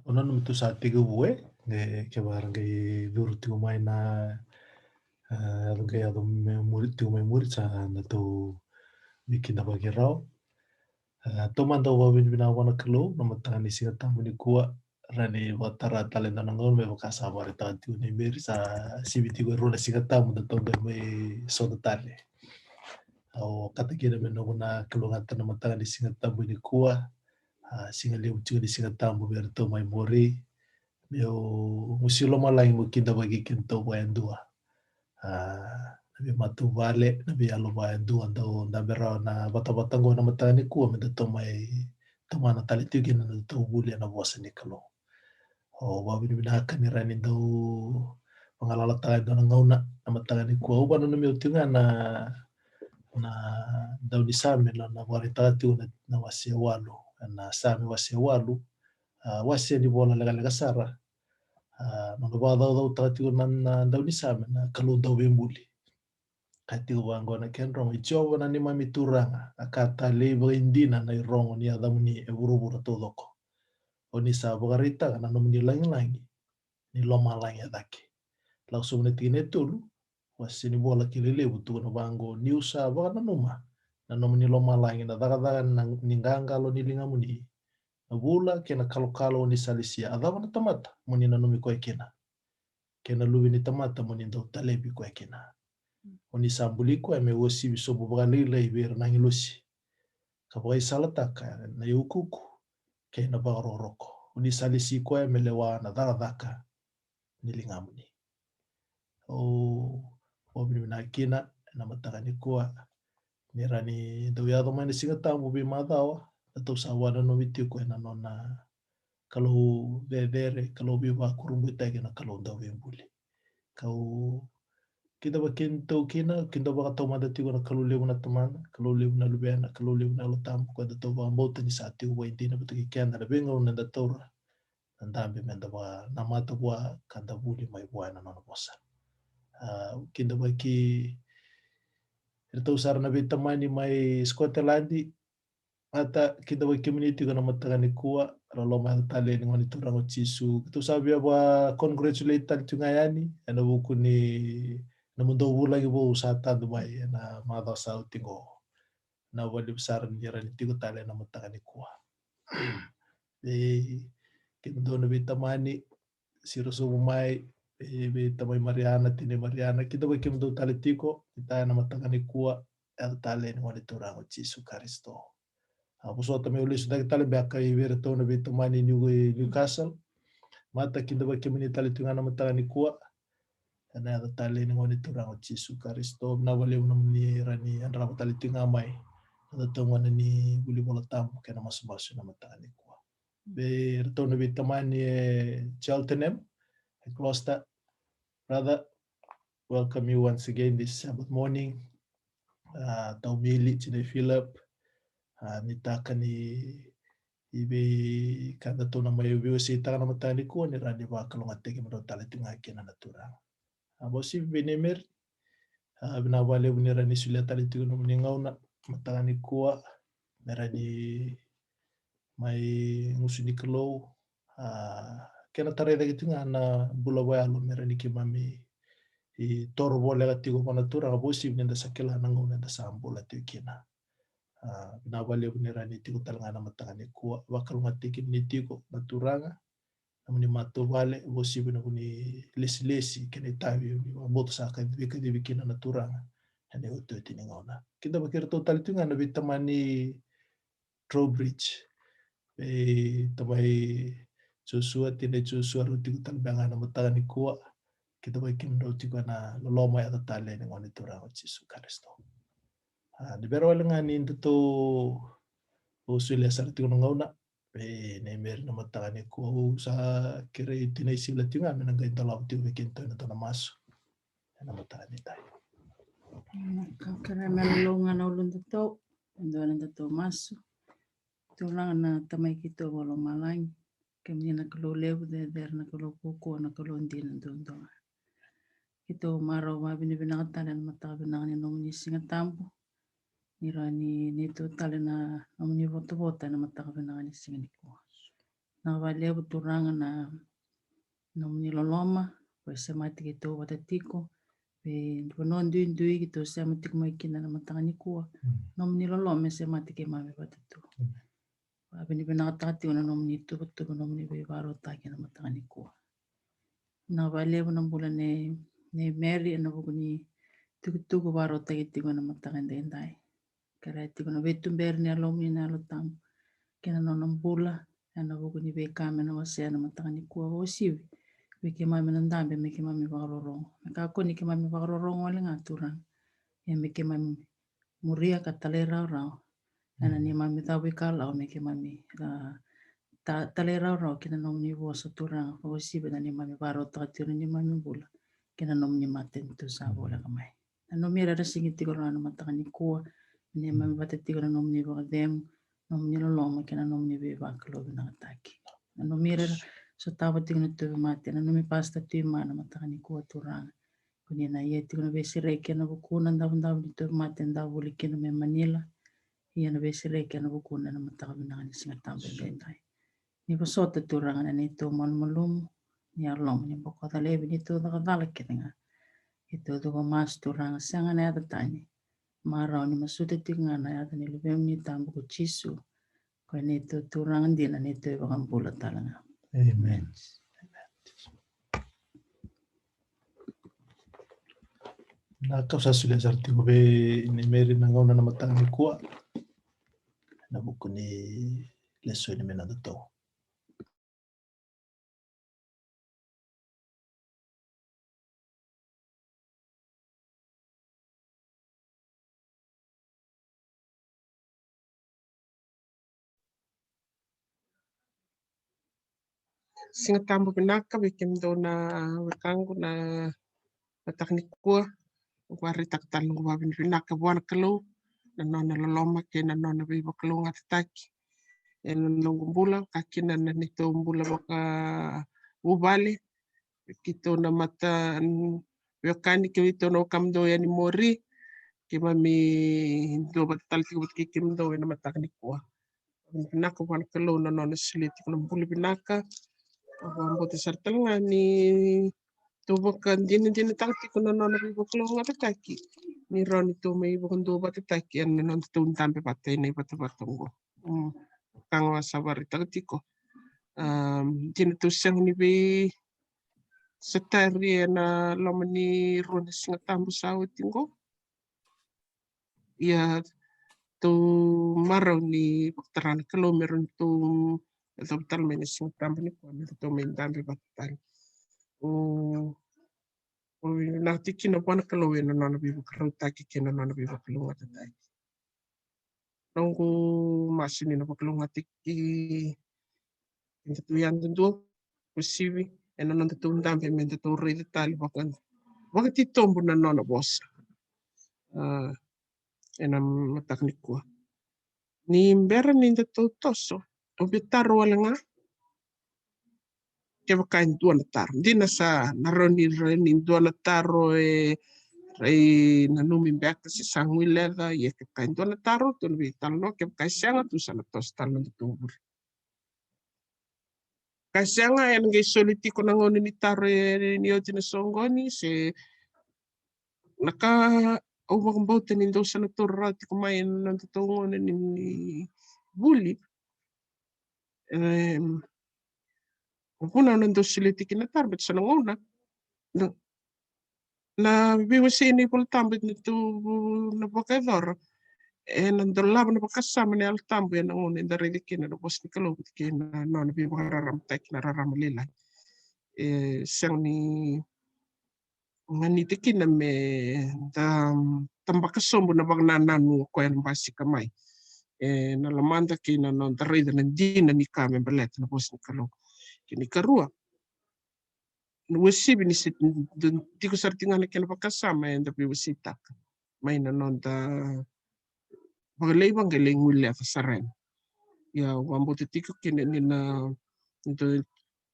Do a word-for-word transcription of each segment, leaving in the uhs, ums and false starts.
O na nomu tu sa tiko vue, e, ke vara qai curu tiko mai na, e, yaco qai yaco me muri tiko mai muri sa na tu vikida vaki rau. E, taumada au vakavinavinaka vua na Kalou na mataka ni Siga Tabu nikua, ra ni vakatara tale dua na gauna me vaka sa vakaraitaka tiko nei Meri sa sivi tiko e rua na Siga Tabu da tou qai mai sota tale. Au kata kina me noqu na kalougata na mataka ni Siga Tabu nikua, a, siga levu tiko ni Siga Tabu vei iratou mai muri. Meu gusi lomalagi mo kidavaki kedatou vakayadua. A, na veimatavuvale, na veiyalo vakayadua dau dabe rawa na vatavata qo na mataka nikua me datou mai tomana tale tiko kina na datou vuli ena vosa ni Kalou. Au vakavinavinaka ni ra ni dau vagalalataka e dua na gauna na mataka nikua. Au vananumi au tiko ga na, na daunisame na, na vakaraitaka tiko na, na wase walu, na Same wase walu, a, wase ni vola lekaleka sara. A, nona vakacaucautaka tiko na, na daunisame na Kalou dauveibuli. Ka tiko vaqo na kena rogo: I Jiova na neimami Turaga, a ka talei vakaidina na irogo ni yacamuni e vuravura taucoko. O ni sa vakaraitaka na nomuni lagilagi ni lomalagi e cake. Lako sobu na tikina e tolu, wase ni vola kilai levu tukuna vaqo: Niu sa vakananuma na nomuni lomalagi, na cakacaka na, ni qaqalo ni ligamuni, na vula kei na kalokalo o ni sa lesia. A cava na tamata mo ni nanumi koya kina? Kei na luve ni tamata mo ni dau talevi koya kina? O ni sa buli koya me uasivi sobu vakalailai vei ira na agilosi, ka vakaisalataka na iukuuku kei na vakarokoroko. O ni sa lesi koya me lewa na cakacaka ni ligamuni. Au vakavinavinaka kina ena mataka nikua ni ra ni dau yaco mai na Siga Tabu veimacawa, na tou sa vakananumi tiko ena nona Kalou cecere, Kalou veivakurabuitaki, na Kalou dauveibuli. Kau kidavaki kedatou kina, kidavaka taumada tiko na Kalou levu na Tamana, Kalou levu na Luvena, Kalou levu na Yalo Tabu, ko datou vakabauta ni sa tiko vakaidina vata kei keda na veigauna eda taura na dabe me da vakanamata vua ka da vuli mai vua ena nona vosa. A, kidavaki iratou sara na veitamani mai Scotland, Mata, kidavaki kemuni tiko na mataka nikua, loloma yaco tale ni Gone Turaga o Jisu. Keitou sa via va congratulate tale tu ga yani ena vuku ni nomudou vulagi vou sa tadu mai ena macawa sa oti qo. Na valevu sara ni ra ni tiko tale ena mataka nikua. Vei kemudou na veitamani, siro sobu mai, e, vei tamai Mariana, tinai Mariana, kidavaki kemudou tale tiko, ni ta ena mataka nikua, yaco tale ni Gone Turaga o Jisu Karisito. A, vosota meu lesu cake tale beka i vei iratou na veitamani New, Newcastle. Mata, kidavaki kemuni tale tiko ga na mataka nikua, ena yaca tale ni Gone Turaga o Jisu Karisito. Vinaka valevu nomuni ra ni yadrava tale tiko ga mai na taugona ni vuli Vola Tabu kei na masumasu ena mataka nikua. Vei iratou na veitamani e Cheltenham, e Gloucester. Brother, welcome you once again this Sabbath morning. A, Taumili, tinai Philip, a, ni taka ni i vei ka datou na mai veiwaseitaka na mataka nikua, ni ra ni vakalougatataki kemudrau tale tiko ga kina na Turaga. A, vausivi vei nei Meri. A, vinaka valevu ni ra ni solia tale tiko nomuni gauna mataka nikua me ra ni mai gusu ni Kalou. A, kena tarai cake tiko ga na bula vakayalo me ra ni keimami i toro voleka tiko vua na Turaga, vausivi ni da sa kila na gauna eda sa bula tiko kina. A, vinaka valevu ni ra ni tiko tale ga na mataka nikua, vakalougatataki kemuni tiko na Turaga. Nomuni matavuvale, vausivi nomuni lesilesi kei na itavi ni vakabauta sa kaci, veikacivi kina na Turaga ena iotioti ni gauna. Kidavaki iratou tale tiko ga na veitamani Trowbridge. Vei tamai Joshua, tinai Joshua, rau tiko tale beka ga na mataka nikua. Kidavaki kemudrau tiko ena loloma yaco tale ni Gone Turaga o Jisu Karisito. A, ni bera wale ga ni datou solia sara tiko na gauna vei nei Meri na mataka nikua, au sa kerei tinai Sila tiko ga me na qai dolava tiko vei kedatou ena dua na masu ena mataka ni dai. Ka kerei me lolou ga na uludatou, e dua na datou masu. Turaga na Tamai keitou vakalomalagi, kemuni na Kalou levu cecere, na Kalou kaukaua, na Kalou dina duadua ga. Keitou marau vakavinavinaka tale ena mataka vinaka ni nomuni Siga Tabu, ni ra ni neitou tale na nomuni votavota ena mataka vinaka ni siga nikua. Vinaka vakalevu Turaga na nomuni loloma, ko e semati keitou vata tiko. Vei vanua duidui keitou sema tiko mai kina na mataka nikua. Nomuni loloma e semati keimami vata tu. Vakavinavinakataka tiko na nomuni tuvatuva, nomuni veivakarautaki ena mataka nikua. Vinaka vakalevu na bula nei, nei Mary ena vuku ni tukutuku vakarautaki tiko ena mataka edaidai. Kerea tiko na veituberi ni Yalomuni na Yalo Tabu kei na nona bula ena vuku ni veika me na wasea ena mataka nikua. Vakauasivi vei keimami na dabe me keimami vakarorogo, me kakua ni keimami vakarorogo wale ga Turaga, ia me keimami muria ka talairawarawa ena neimami cavuikalawa, me keimami, a, ta, talairawarawa ki na nomuni vosa Turaga. Vakauasivi na neimami vakarautaka tiko na neimami bula ki na nomuni matanitu sa voleka mai. Nanumi ira era sigi tiko rawa na mataka nikua, neimami vata tiko na nomuni vakacegu, nomuni loloma kei na nomuni veivakalougatataki vinakataki. Nanumi ira era sotava tiko na tauvimate, nanumi Pastor Tuima na mataka nikua Turaga. Ko ni na ia tiko na veisereki ena vukuna, davodavo ni tauvimate, davo voli kina mai Manila. Ia na veisereki ena vukuna ena mataka vinaka ni Sigatabu edaidai. Ni vosota Turaga na neitou malumalumu, ni yaloma, ni bokoca laivi neitou cakacala kece ga. Keitou cuva masu Turaga, sega na yaca tani. Marau ni masuta tiko ga na yaca ni Luvemuni tabu ko Jisu. Ko e neitou Turaga dina, neitou iVakabula tale ga. Amen. Amen. Na kau sa solia sara tiko vei nei Mary na gauna na mataka nikua. Na vuku ni lesoni me nodatou. Sigatabu vinaka vei kemudou na wekaqu na mataka nikua. Au vakaraitaka tale noqu vakavinavinaka vua na Kalou na nona loloma kei na nona veivakalougatataki ena noqu bula, ka kina na neitou bula vakavuvale. Keitou na mata wekani, keitou na wakamudou yani Mori, keimami dua vata tale tiko vata kei kemudou ena mataka nikua. Vinaka vua na Kalou na nona solia tiko na bula vinaka. Au vakabauta sara tale ga ni tou vakadinadinataka tiko na nona veivakalougatataki ni rawa ni tou mai vakaduavatataki ena nodatou dabe vata ena ivatavata oqo. Ka ga au sa vakaraitaka tiko, dina tou sega ni veisotari ena loma ni rua na Sigatabu sa oti oqo. Ia tou marau ni vakatara na Kalou me rawa ni tou yacova tale mai na Sigatabu nikua me ratou mai dabe vata tale. Au vakavinavinaka tiko kina vua na Kalou ena nona veivakarautaki kei na nona veivakalougatataki. Noqu masu ni na vakalougatataki kedatou yadudua, vakauasivi ena nodatou dabe me datou raica tale vaka, vakatitobu na nona vosa. A, ena mataka nikua. Ni bera ni datou toso, au via taro wale ga kevaka e dua na taro. Dina sa na rawa ni, rawa ni dua na taro e rai nanumi beka se sa guileca, ia kevaka e dua na taro tou na veitalanoa, kevaka e sega tou sa na toso tale na nodatou vuli. Ka sega, ena qai soli tiko na gauna ni taro e, ni oti na soqoni, se na ka au vakabauta ni dou sa na taura rawa tiko mai ena nodatou gauna ni, ni vuli. Em, vuna au na dau solia tiko na taro, baleta so na gauna na, na veiwasei ni iVolatabu eda tou na vakayacora ena dolava na vakasama ni Yalo Tabu ena gauna eda raica kina na vosa ni Kalou vata kei na nona veivakararamataki na rarama lailai. E sega ni ganita kina me da tabaka sobu na vakanananu o koya na basika mai ena lomada kei na noda raica na dina ni ka me baleta na vosa ni Kalou. Kei na ikarua, na uasivi ni se tiko sara tiko ga na kena vakasama eda veiwaseitaka mai na noda vakalei vaqalei guileca sara yani. Ia au vakabauta tiko kina ni na, ni tou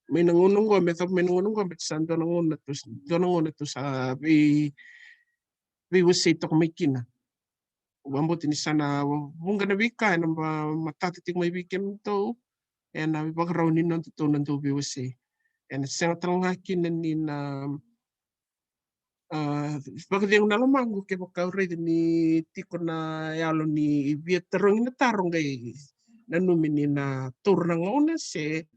mai na gauna oqo, me cava mai na gauna oqo, me sa dua na gauna tou, dua na gauna tou sa vei, veiwasei toka mai kina. Au vakabauta ni sa na vuqa na veika ena matata tiko mai vei kemudou. ena ivakarau ni nodatou na dau veiwasei. Ena sega tale ga kina ni na, a, vakacegu na lomaqu kevaka au raica ni tiko na yalo ni via tarogi na taro qai nanumi ni na taura na gauna se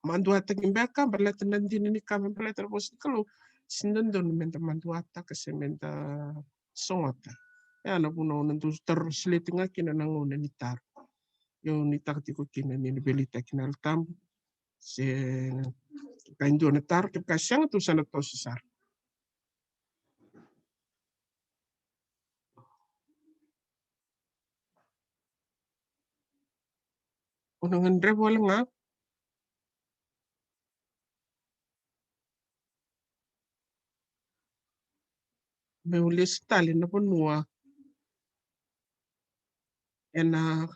maduataki beka baleta na dina ni ka me baleta na vosa ni Kalou. Se dodonu meda maduataka se meda sogota. Ia na vuna au na dau taro sileti ga kina na gauna ni taro. Ia au nuitaka tiko kina ni na veiliutaki na Yalo Tabu. Se ka e dua na taro, kevaka sega tou sa na toso sara. O na gadreva wale ga meu lesu tale na vanua ena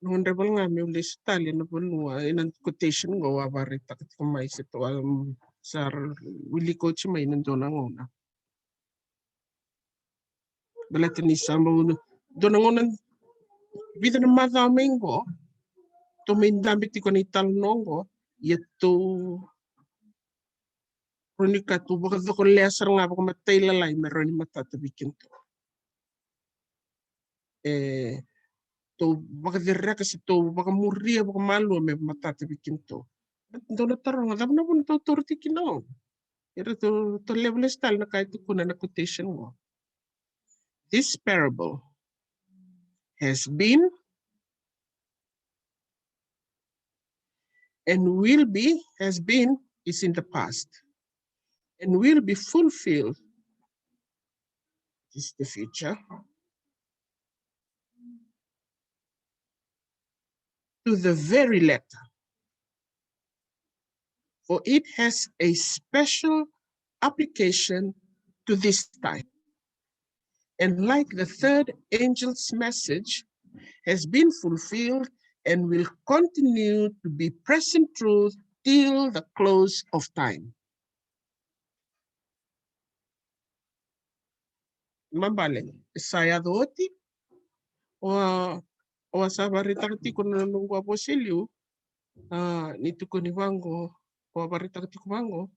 Noqu draiva ga meu lesu tale na vanua ena quotation qo au a vakaraitaka tiko mai se tou a sa wilika oti mai na dua na gauna. Baleta ni sa bau dua na gauna vica na macawa mai qo tou mai dabe tiko na italanoa qo, ia tou rawa ni ka tou vakacokolea sara ga vakamatailalai me rawa ni matata vei kedatou. E tou vakacereka se tou vakamuria vakamalua me matata vei kedatou. Dou na taroga cava na vuna tou taura tiko kina o ira tou levu lesu tale na ka e tukuna na quotation qo. This parable has been and will be, has been, is in the past, and will be fulfilled, is the future, to the very letter. For it has a special application to this time. And like the third angel's message has been fulfilled and will continue to be present truth till the close of time. Mabale, sa yaco oti, o a sa vakaraitaka tiko na noqu a vosa e liu, a, ni tukuni vaqo, o a vakaraitaka tiko vaqo.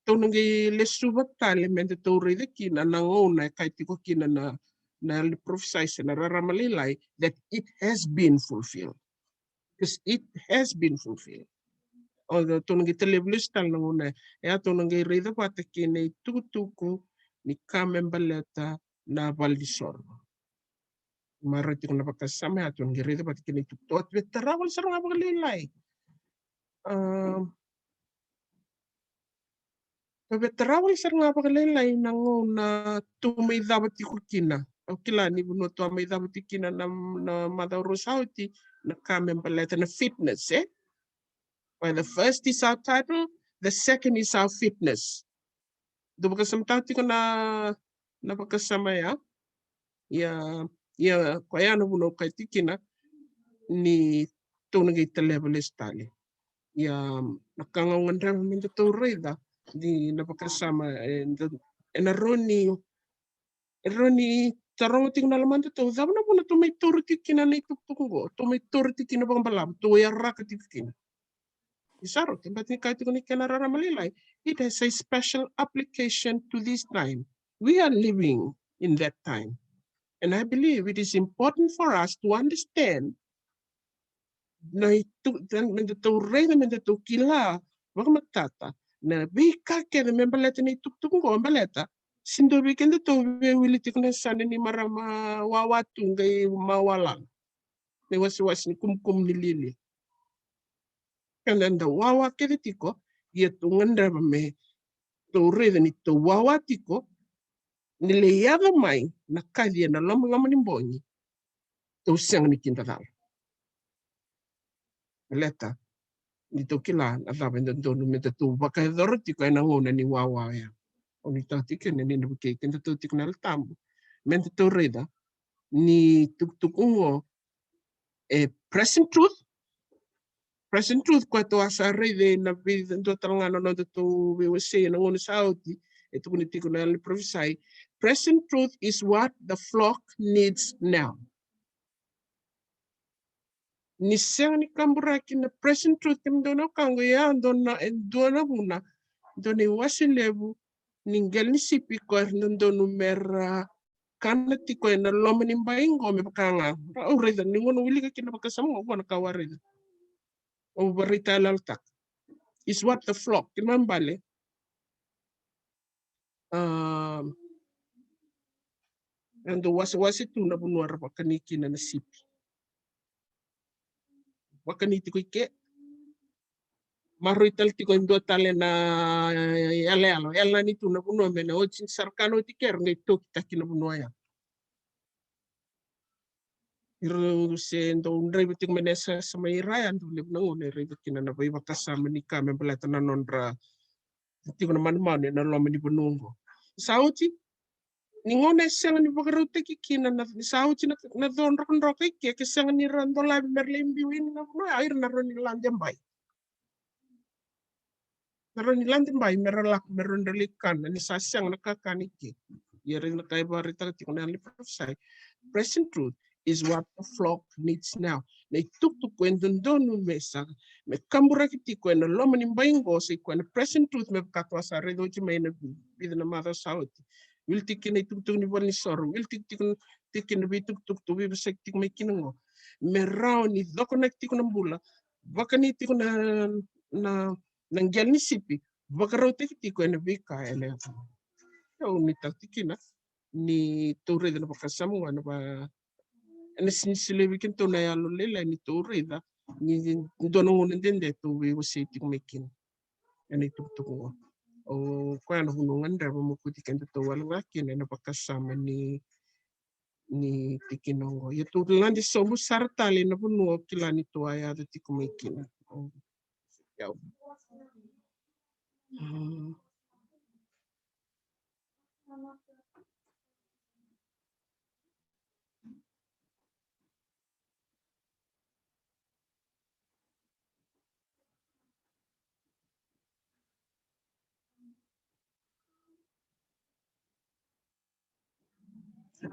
Tou na qai lesuva tale me da tou raica kina na gauna e kai tiko kina na, na yalo ni profisai se na rarama lailai, that it has been fulfilled. Because it has been fulfilled. O tou na qai talevu lesu tale na gauna e a tou na qai raica vata kei na itukutuku ni ka me baleta na valenisoro. Marau tiko na vakasama e a tou na qai raica vata kei na itukutuku. Tou via tara wale sara ga vakalailai. Tou via tara wale sara ga vakalailai na gauna tou mai cava tiko kina. Au kila ni vanua tou a mai cava tiko kina na, na macawa rua sa oti, na ka me baleta na fitness, e? Where the first is our title, the second is our fitness. Dou vakasamataka tiko na, na vakasama ya. Ia, ia, koya na vuna au kaya tiko kina ni tou na qai talevu lesu tale. Ia, na ka ga au gadreva me da tou raica ni na vakasama e na rawa ni, e rawa ni taroga tiko na lomada tou cava na vuna tou mai taura tiko kina na itukutuku qo, tou mai taura tiko kina vakabalavu, tou yaraka tiko kina. Ni sa rauta, baleta ni kaya tiko ni kena rarama lailai, it has a special application to this time. We are living in that time. And I believe it is important for us to understand na itu, me da tou raica, me da tou kila vakamatata na veika kece me baleta na itukutuku qo, baleta se dua vei kedatou veiwili tiko na yasana ni marama wawa tu qai mawalaga, na iwasewase ni kumukumu ni lialia. Keda da wawa kece tiko, ia tou gadreva me tou raica ni tou wawa tiko, ni lai yaco mai na kaci ena lomaloma ni bogi, tou sega ni kidacala. Baleta ni tou kila na cava e dodonu me datou vakayacora tiko ena gauna ni wawa oya. Au nuitaka tiko kina ni na vukei kedatou tiko na Yalo Tabu me datou raica ni tukutuku qo e present truth, Present truth koya tou a sa raica ena vica, dua tale ga na noda tou veiwasei ena gauna sa oti, e tukuni tiko na yalo ni parofisai. Present truth is what the flock needs now. Ni sega ni kaburaki na present truth kemudou na wekaqu, ia dua na, e dua na vuna, dua na iwase levu ni qele ni sipi koya era dodonu mera kana tiko ena loma ni bai qo me vaka ga. Au raica ni gauna au wilika kina vakasama qo, qo na ka au a raica. Au vakaraitayaloyalotaka. Is what the flock, kena ibalebale, a, e dau wasewase tu na vanua era vakani kina na sipi. Vakani tiko i ke. Maroroi tale tiko e dua tale na yaloyalo, yalani tu na vanua me na oti sara, kana oti ke, ra qai tokitaki na vanua ya. Ira se dau draiva tiko mai na yasayasa mai ra ya, dau levu na gauna e raica kina na veivakasama ni ka me baleta na nodra tiko na manumanu ena loma ni vanua qo. Sa oti, ni gauna e sega ni vakarautaki kina na, ni sa oti na, na co drokadroka i ke, ke sega ni ra dolavi mera lai biu ina na vanua ya, ira na rawa ni lade bai. Na rawa ni lade bai mera lako, mera rawa ni lai kana, ni sa sega na kakana i ke. Ia raica na ka e vakaraitaka tiko na yalo ni parofisai. Present truth is what the flock needs now. Na itukutuku e dodonu me sa, me kaburaki tiko ena loma ni bai qo, sa i koya na present truth me vaka tou a sa raica oti mai na vi-, vica na macawa sa oti. Wili tiko kina itukutuku ni valenisoro, wili tiko, tiko, tiko kina veitukutuku tou veivosaki tiko mai kina qo. Me rawa ni cokonaki tiko na bula, vakani tiko na, na, na qele ni sipi, vakarautaki tiko ena veika e levu. Au nuitaka tiko kina ni tou raica na vakasama qo, ena va, ena sega ni solia vei kedatou na yalo lailai ni tou raica ni dua na gauna dede tou veiwasei tiko mai kina ena itukutuku qo. O koya na vanua gadreva mo kauti kedatou wale ga kina ena vakasama ni, ni tikina qo. Ia tou lade sobu sara tale ena vanua o kila ni tou a yaco tiko mai kina. O, ia. Mm.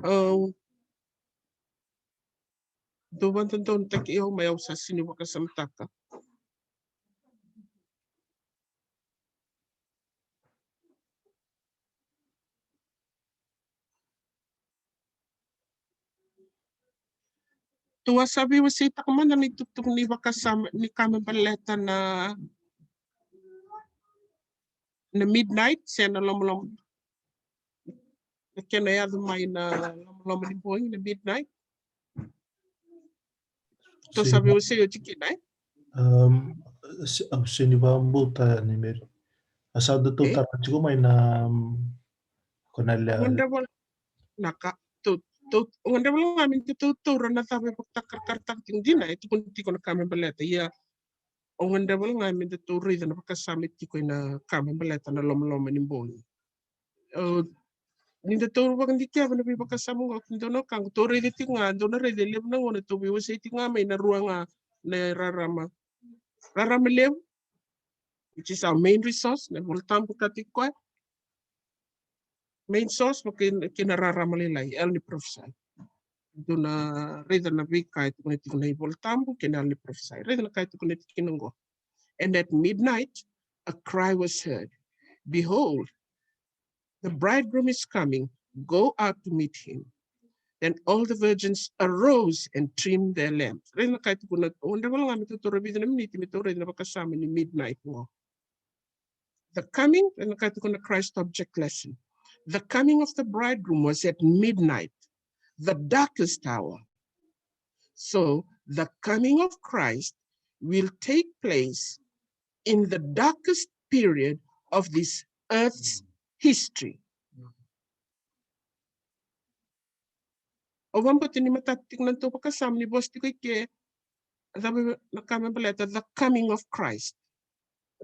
Au dau vakadodonutaki au mai, au sa sega ni vakasamataka. Tou a sa veiwaseitaka mada na itukutuku ni vakasama ni ka me baleta na, na midnight, se na lomaloma, na kena yaco mai na lomaloma ni bogi, na midnight. Tou sa veiwasei oti kina, e? Um, se, au sega ni vakabauta yani, Meri. A sa datou tara tiko mai na, um, ko na lea. Gadreva, na ka, tou, tou, gadreva ga me datou taura na cava e vakatakarakarataka tiko, dina, e tukuni tiko na ka me baleta. Ia, o gadreva ga me datou raica na vakasama e tiko ena ka me baleta na lomaloma ni bogi. O, ni datou vakadikeva na veivakasama qo, kidou na wekaqu, tou raica tiko ga, dou na raica e levu na gauna tou veiwasei tiko ga mai na rua ga na rarama, rarama levu, which is our main resource, na iVolatabu ka tiko koya, main source, vaka kina, kina rarama lailai, yalo ni parofisai. Dou na raica na veika e tukuna tiko na iVolatabu kei na yalo ni parofisai. Raica na ka e tukuna tiko kina qo. And at midnight a cry was heard, "Behold, the bridegroom is coming, go out to meet him." Then all the virgins arose and trimmed their lamps. Raica na ka e tukuna, o gadreva ga me tou taura vica na miniti me tou raica na vakasama ni midnight qo. The coming, raica na ka e tukuna, Christ object lesson. The coming of the bridegroom was at midnight, the darkest hour. So the coming of Christ will take place in the darkest period of this earth's history. Au vakabauta ni matata tiko na tou vakasama ni vosa tiko i ke, cava na ka me baleta the coming of Christ.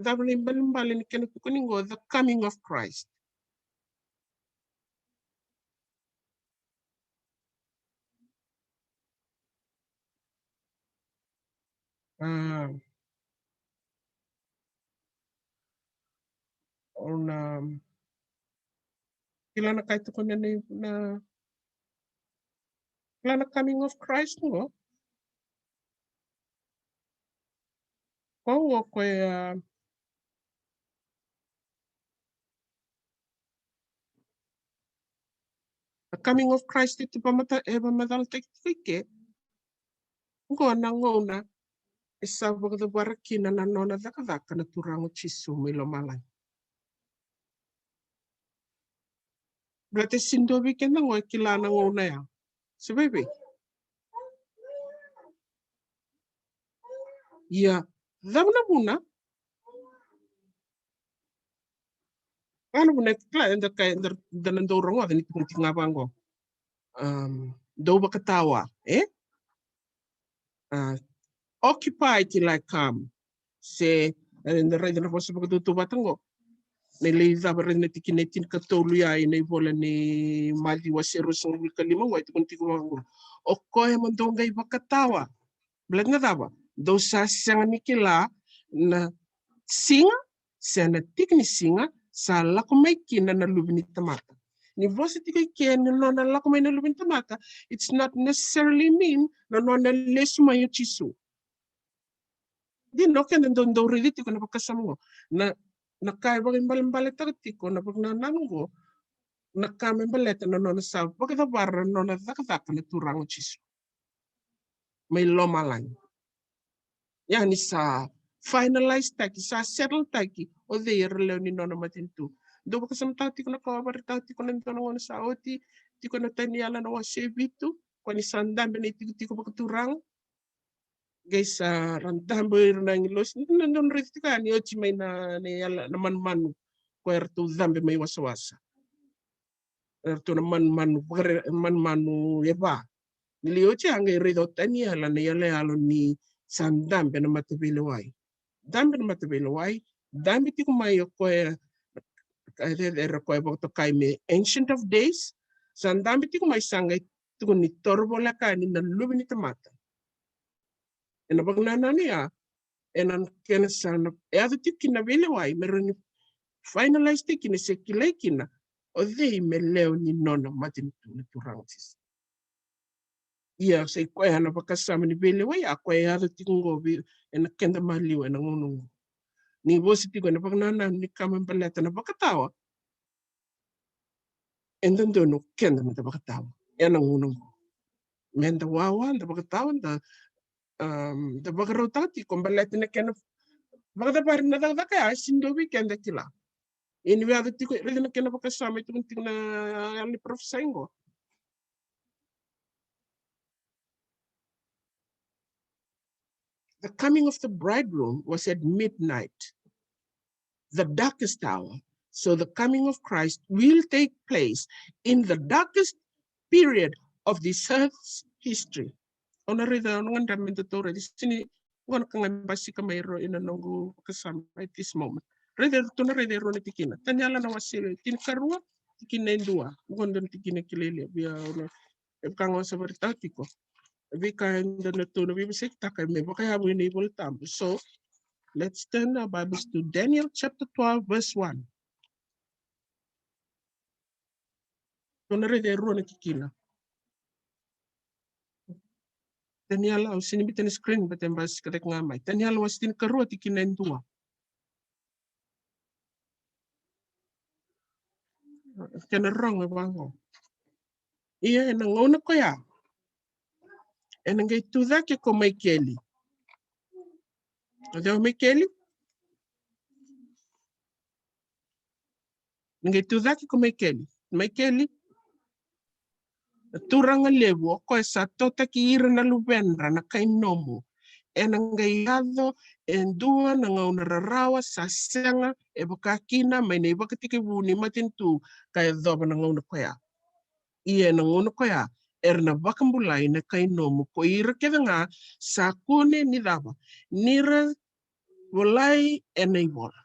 Cava na ibalebale ni kena tukuni qo, the coming of Christ. A, o na kila na ka e tukuna na, na kila na coming of Christ qo. Qo qo koya, a, the coming of Christ e tu vamata, e vamatalataki tiko i ke. Qo na gauna e sa vakacavara kina na nona cakacaka na Turaga o Jisu mai lomalagi. Baleta e sega ni dua vei keda qo e kila na gauna ya. Se vei vei. Ia, cava na vuna? Cava na vuna e kila, eda ka, eda, eda na dau rogoca ni tukuni tiko ga vaqo. Um, dou vakatawa, e? A, occupy till I come. Se, e, na raica na vosa vakatautauvata qo. Na lai cava, raica na tikina e tinikatolu ya ina ivola ni Maciu wase ruasagavulu ka lima qo, e tukuni tiko vaqo. O koya mo dou qai vakatawa. Baleta na cava? Dou sa sega ni kila na siga se na tiki ni siga sa lako mai kina na Luve ni tamata. Ni vosa tiko i ke ni nona lako mai na Luve ni tamata, it's not necessarily mean na nona lesu mai o Jisu. Dina, o keda dau, dau raici tiko na vakasama qo. Na, na ka e vakaibalebaletaka tiko na vakanananu qo, na ka me baleta na nona sa vakacavara na nona cakacaka na Turaga o Jisu mai lomalagi. Ia ni sa finalize taki, sa settle taki o cei era lewe ni nona matanitu. Dou vakasamataka tiko na ka au vakaraitaka tiko na dua na gauna sa oti, tiko na Taniela na wase vitu, ko ni sa dabe na itikotiko vakaturaga. Qai sa ra dabe ira na agilosi, na dou raica tiko yani oti mai na, na yala, na manumanu ko eratou dabe mai wasawasa. Eratou na manumanu, vakare-, manumanu e va. Ni lai oti a qai raica o Taniela na iyaloyalo ni sa dabe na mataveilewai. Dabe na mataveilewai, dabe tiko mai o koya, e, e, era koya vakatokai me Ancient of Days, sa dabe tiko mai sa qai tukuni toro voleka yani na Luve ni tamata. Ena vakanananu ya, ena kena sa na, e yaco tiko kina na veilewai, me rawa ni finalize tiko kina se kilai kina o cei me lewe ni nona matanitu na Turaga o Jisu. Ia, sa i koya na vakasama ni veilewai, a koya e yaco tiko qo vei, ena keda maliwa, ena gauna qo. Ni vosa tiko ena vakanananu ni ka me baleta na vakatawa. E dodonu keda meda vakatawa ena gauna qo. Meda wawa, da vakatawa, da, um, da vakarautaka tiko baleta na kena vakacavari na cakacaka ya, e sega ni dua vei keda kila. Ia ni via yaco tiko, raica na kena vakasama e tukuni tiko na yalo ni parofisai qo. The coming of the bridegroom was at midnight, the darkest hour. So the coming of Christ will take place in the darkest period of this earth's history. Au na raica, au na gadreva me datou raica, sini, qo na ka ga e basika mai rua ina noqu vakasama at this moment. Raica, ratou na raica e rua na tikina. Taniela na wase tinikarua, tikina e dua. Qo dua na tikina kilai levu, ia, au na, e vaka ga au sa vakaraitaka tiko. Veika eda na tou na veivosakitaka me vakayavu ena iVolatabu. So, let's turn our Bibles to Daniel chapter twelve, verse one. Tou na raica e rua na tikina. Taniela, au sini biuta na screen, baleta e basika cake ga mai. Taniela wase tinikarua, tikina e dua. Kena rogo e vaqo. Ia ena gauna koya, ena qai tucake ko Maikeli. O cei o Maikeli? Ena qai tucake ko Maikeli. Maikeli, na turaga levu, o koya sa totaki ira na luvedra na kai nomu. Ena qai yaco e dua na gauna rarawa sa sega e vaka kina mai na ivakatekivu ni matanitu ka yacova na gauna koya. Ia ena gauna koya era na vakabulai na kai nomu, ko ira kece ga sa kune ni cava, ni ra volai ena ivola.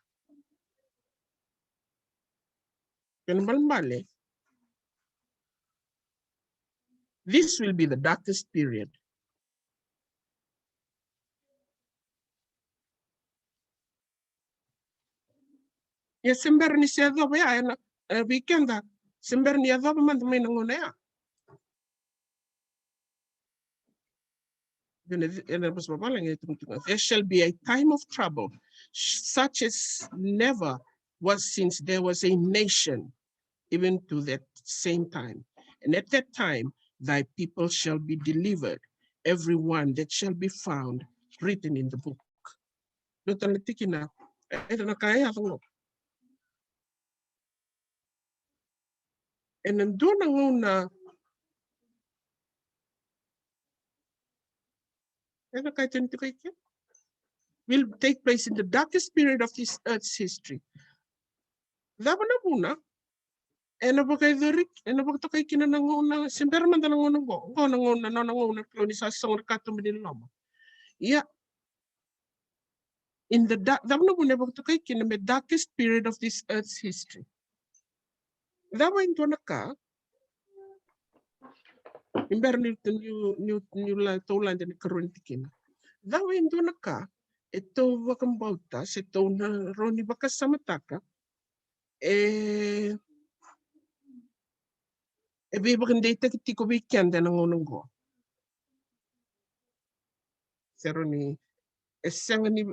Kena ibalebale, this will be the darkest period. Ia se bera ni se yacova ya, ena, e, vei keda, se bera ni yacova mada mai na gauna ya. Ena, ena vosa vavalagi e tukuna tiko, "There shall be a time of trouble, such as never was since there was a nation, even to that same time. And at that time thy people shall be delivered, every one that shall be found written in the book." Dua tale na tikina, e, ena ka e yaco qo. Ena dua na gauna, ena ka e tukuna tiko i ke, will take place in the darkest period of this earth's history. Cava na vuna ena vakayacori, ena vakatokai kina na gauna, se bera mada na gauna qo, qo na gauna, na nona gauna na Kalou ni sa sogo na katuba ni loloma. Ia, in the dark, cava na vuna e vakatokai kina me darkest period of this earth's history? Cava e dua na ka, ni bera ni, ni, ni, ni la, tou lade na ikarua ni tikina. Cava e dua na ka e tou vakabauta, se tou na rawa ni vakasamataka, e, e veivakadeitaki tiko vei keda ena gauna qo? Se rawa ni, e sega ni,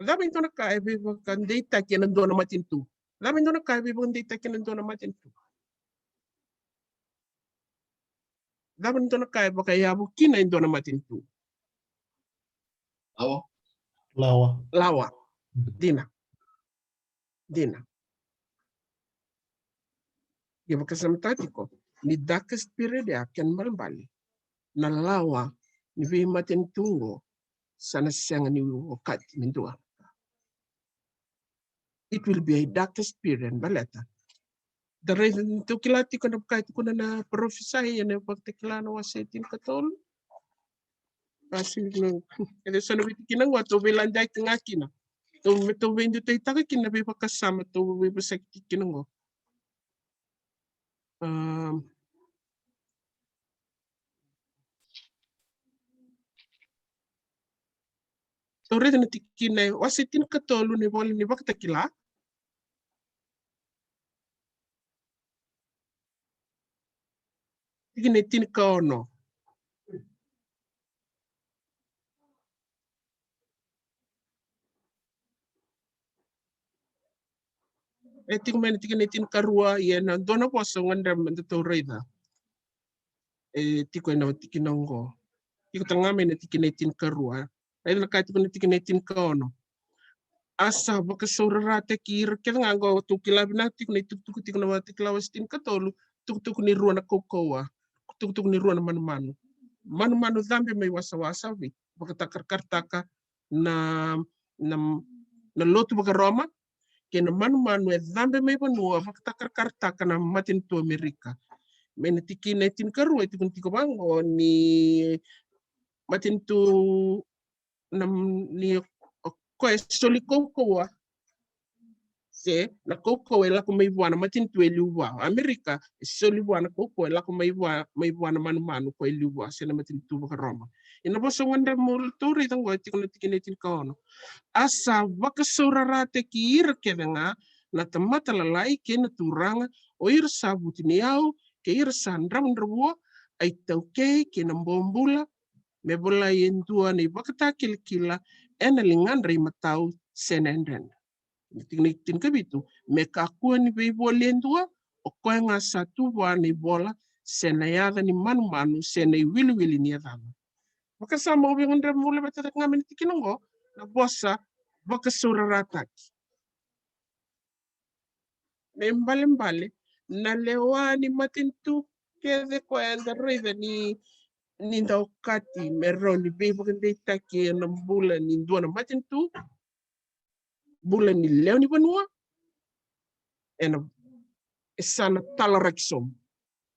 cava e dua na ka e veivakadeitaki ena dua na matanitu? Cava e dua na ka e veivakadeitaki ena dua na matanitu? Cava e dua na ka e vakayavu kina e dua na matanitu? Lawa. Lawa. Lawa. Dina. Dina. Ia vakasamataka tiko ni darkest period ya, kena ibalebale na lawa ni veimatanitu qo sa na sega ni okati me dua. It will be a darkest period, baleta da raica ni tou kila tiko na vaka e tukuna na parofisai ena Vakatakila na wase tinikatolu. Kasi ni, e so na veitikina qo tou veiladeyaki ga kina. Tou, tou veidutaitaka kina na veivakasama tou veivosaki kina qo. Tou raica na tikina, wase tinikatolu ni vola ni Vakatakila. Tikina e tinikaono. E tiko mai na tikina e tinikarua, ia na dua na vosa au gadreva me datou raica. E tiko ena tikina oqo. Tiko tale ga mai na tikina e tinikarua. Raica na ka e tiko na tikina e tinikaono. A sa vakasaurarataki ira kece ga, qo tou kila vinaka tiko na itukutuku tiko na Vakatakila wase tinikatolu, tukutuku ni rua na kaukauwa, tukutuku ni rua na manumanu. Manumanu cabe mai wasawasa, vei, vakatakarakarataka na, na, na lotu vakaRoma, kei na manumanu e cabe mai vanua, vakatakarakarataka na matanitu Amerika. Mai na tikina e tinikarua e tukuni tiko vaqo ni matanitu, na, ni o koya e soli kaukauwa, se na kaukauwa e lako mai vua na matanitu e liu vua. Amerika e soli vua na kaukauwa e lako mai vua, mai vua na manumanu ko e liu vua, se na matanitu vakaRoma. Ia na vosa au gadreva me tou raica oqo e tiko na tikina e tinikaono. A sa vakasaurarataki ira kece ga na tamata lalai kei na turaga, o ira sa vutuniyau kei ira sa dravudravua, a itaukei kei na bobula, me volai e dua na ivakatakilakila ena ligadra imatau se na yadredra. Na tikina e tinikavitu, me kakua ni veivoli e dua, o koya ga sa tu vua na ivola se na yaca ni manumanu se na iwiliwili ni yacana. Vakasama au via gadreva meu laveta cake ga mai na tikina oqo, na vosa vakasaurarataki. Me balebale na lewa ni matanitu kece koya eda raica ni, ni da okati me rawa ni veivakadeitaki ena bula ni dua na matanitu, bula ni lewe ni vanua, ena, e sa na talaraki sobu.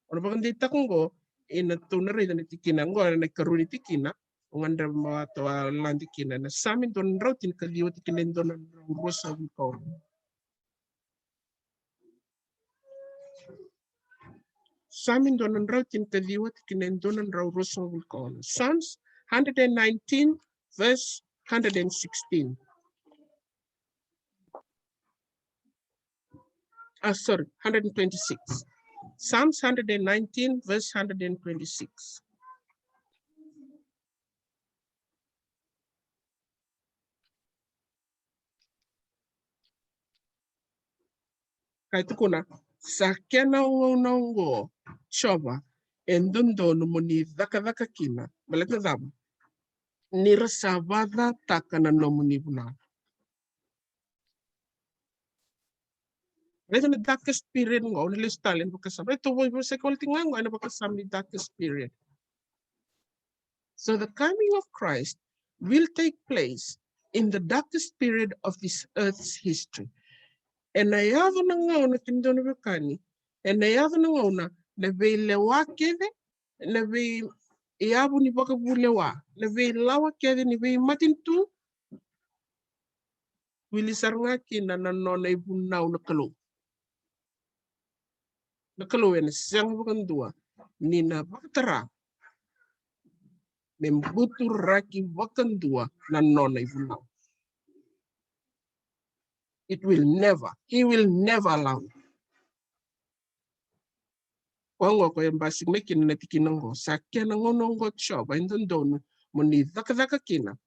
O na vakadeitaka oqo, ena tou na raica na tikina oqo, ena ikarua ni tikina, o gadreva me tou a lade kina, na Same dua na drau tinikaciwa, tikina e dua na drau ruasagavulu ka ono. Same dua na drau tinikaciwa, tikina e dua na drau ruasagavulu ka ono. Psalms hundred and nineteen, verse hundred and sixteen. uh, sorry, hundred and twenty-six. Psalms hundred and nineteen, verse hundred and twenty-six. Ka tukuna, sa kena gauna oqo, Jiova, e dodonu mo ni cakacaka kina. Baleta na cava? Ni ra sa vakacataka na nomuni vunau. Raica na darkest period qo, na lesu tale ena vakasama. Raica, tou vosaki wale tiko ga qo ena vakasama ni darkest period. So the coming of Christ will take place in the darkest period of this earth's history. Ena yaco na gauna, kemudou na veiwekani, ena yaco na gauna na veilewa kece, na veiyavu ni vakavulewa, na veilawa kece ni veimatanitu, wili sara ga kina na nona ivunau na Kalou. Na Kalou ena sega vakadua ni na vakatara me buturaki vakadua na nona ivunau. It will never, he will never allow. Koya qo koya e basika mai kina na tikina qo, sa kena gauna oqo, Jiova, e dodonu mo ni cakacaka kina,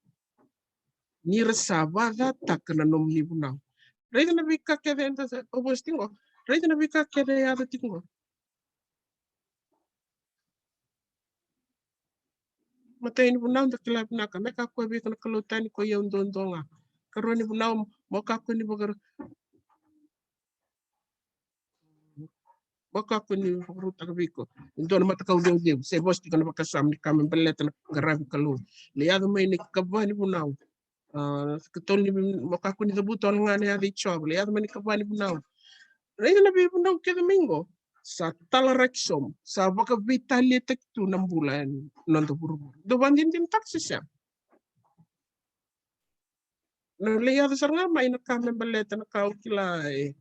ni ra sa vakacataka na nomuni vunau. Raica na veika kece eda sa, o vosi tiko qo. Raica na veika kece e yaco tiko qo. Matai ni vunau da kila vinaka, me kakua vei iko na kalou tani ko i au duadua ga. Karua ni vunau, mo kakua ni vaka, mo kakua ni vakarautaka vei iko e dua na matakau ceuceu, se vosi tiko na vakasama ni ka me baleta na qaravi Kalou. Le yaco mai na ikava ni vunau. A, katolu ni, mo kakua ni cavuta wale ga na yaca i Jiova. Le yaco mai na ikava ni vunau. Raica na veivunau kece mai qo. Sa talaraki sobu, sa vakaveitaliataki tu na bula ena noda vuravura. Dou vakadinadinataka se sega? Na lai yaco sara ga mai na ka me baleta na ka o kila e,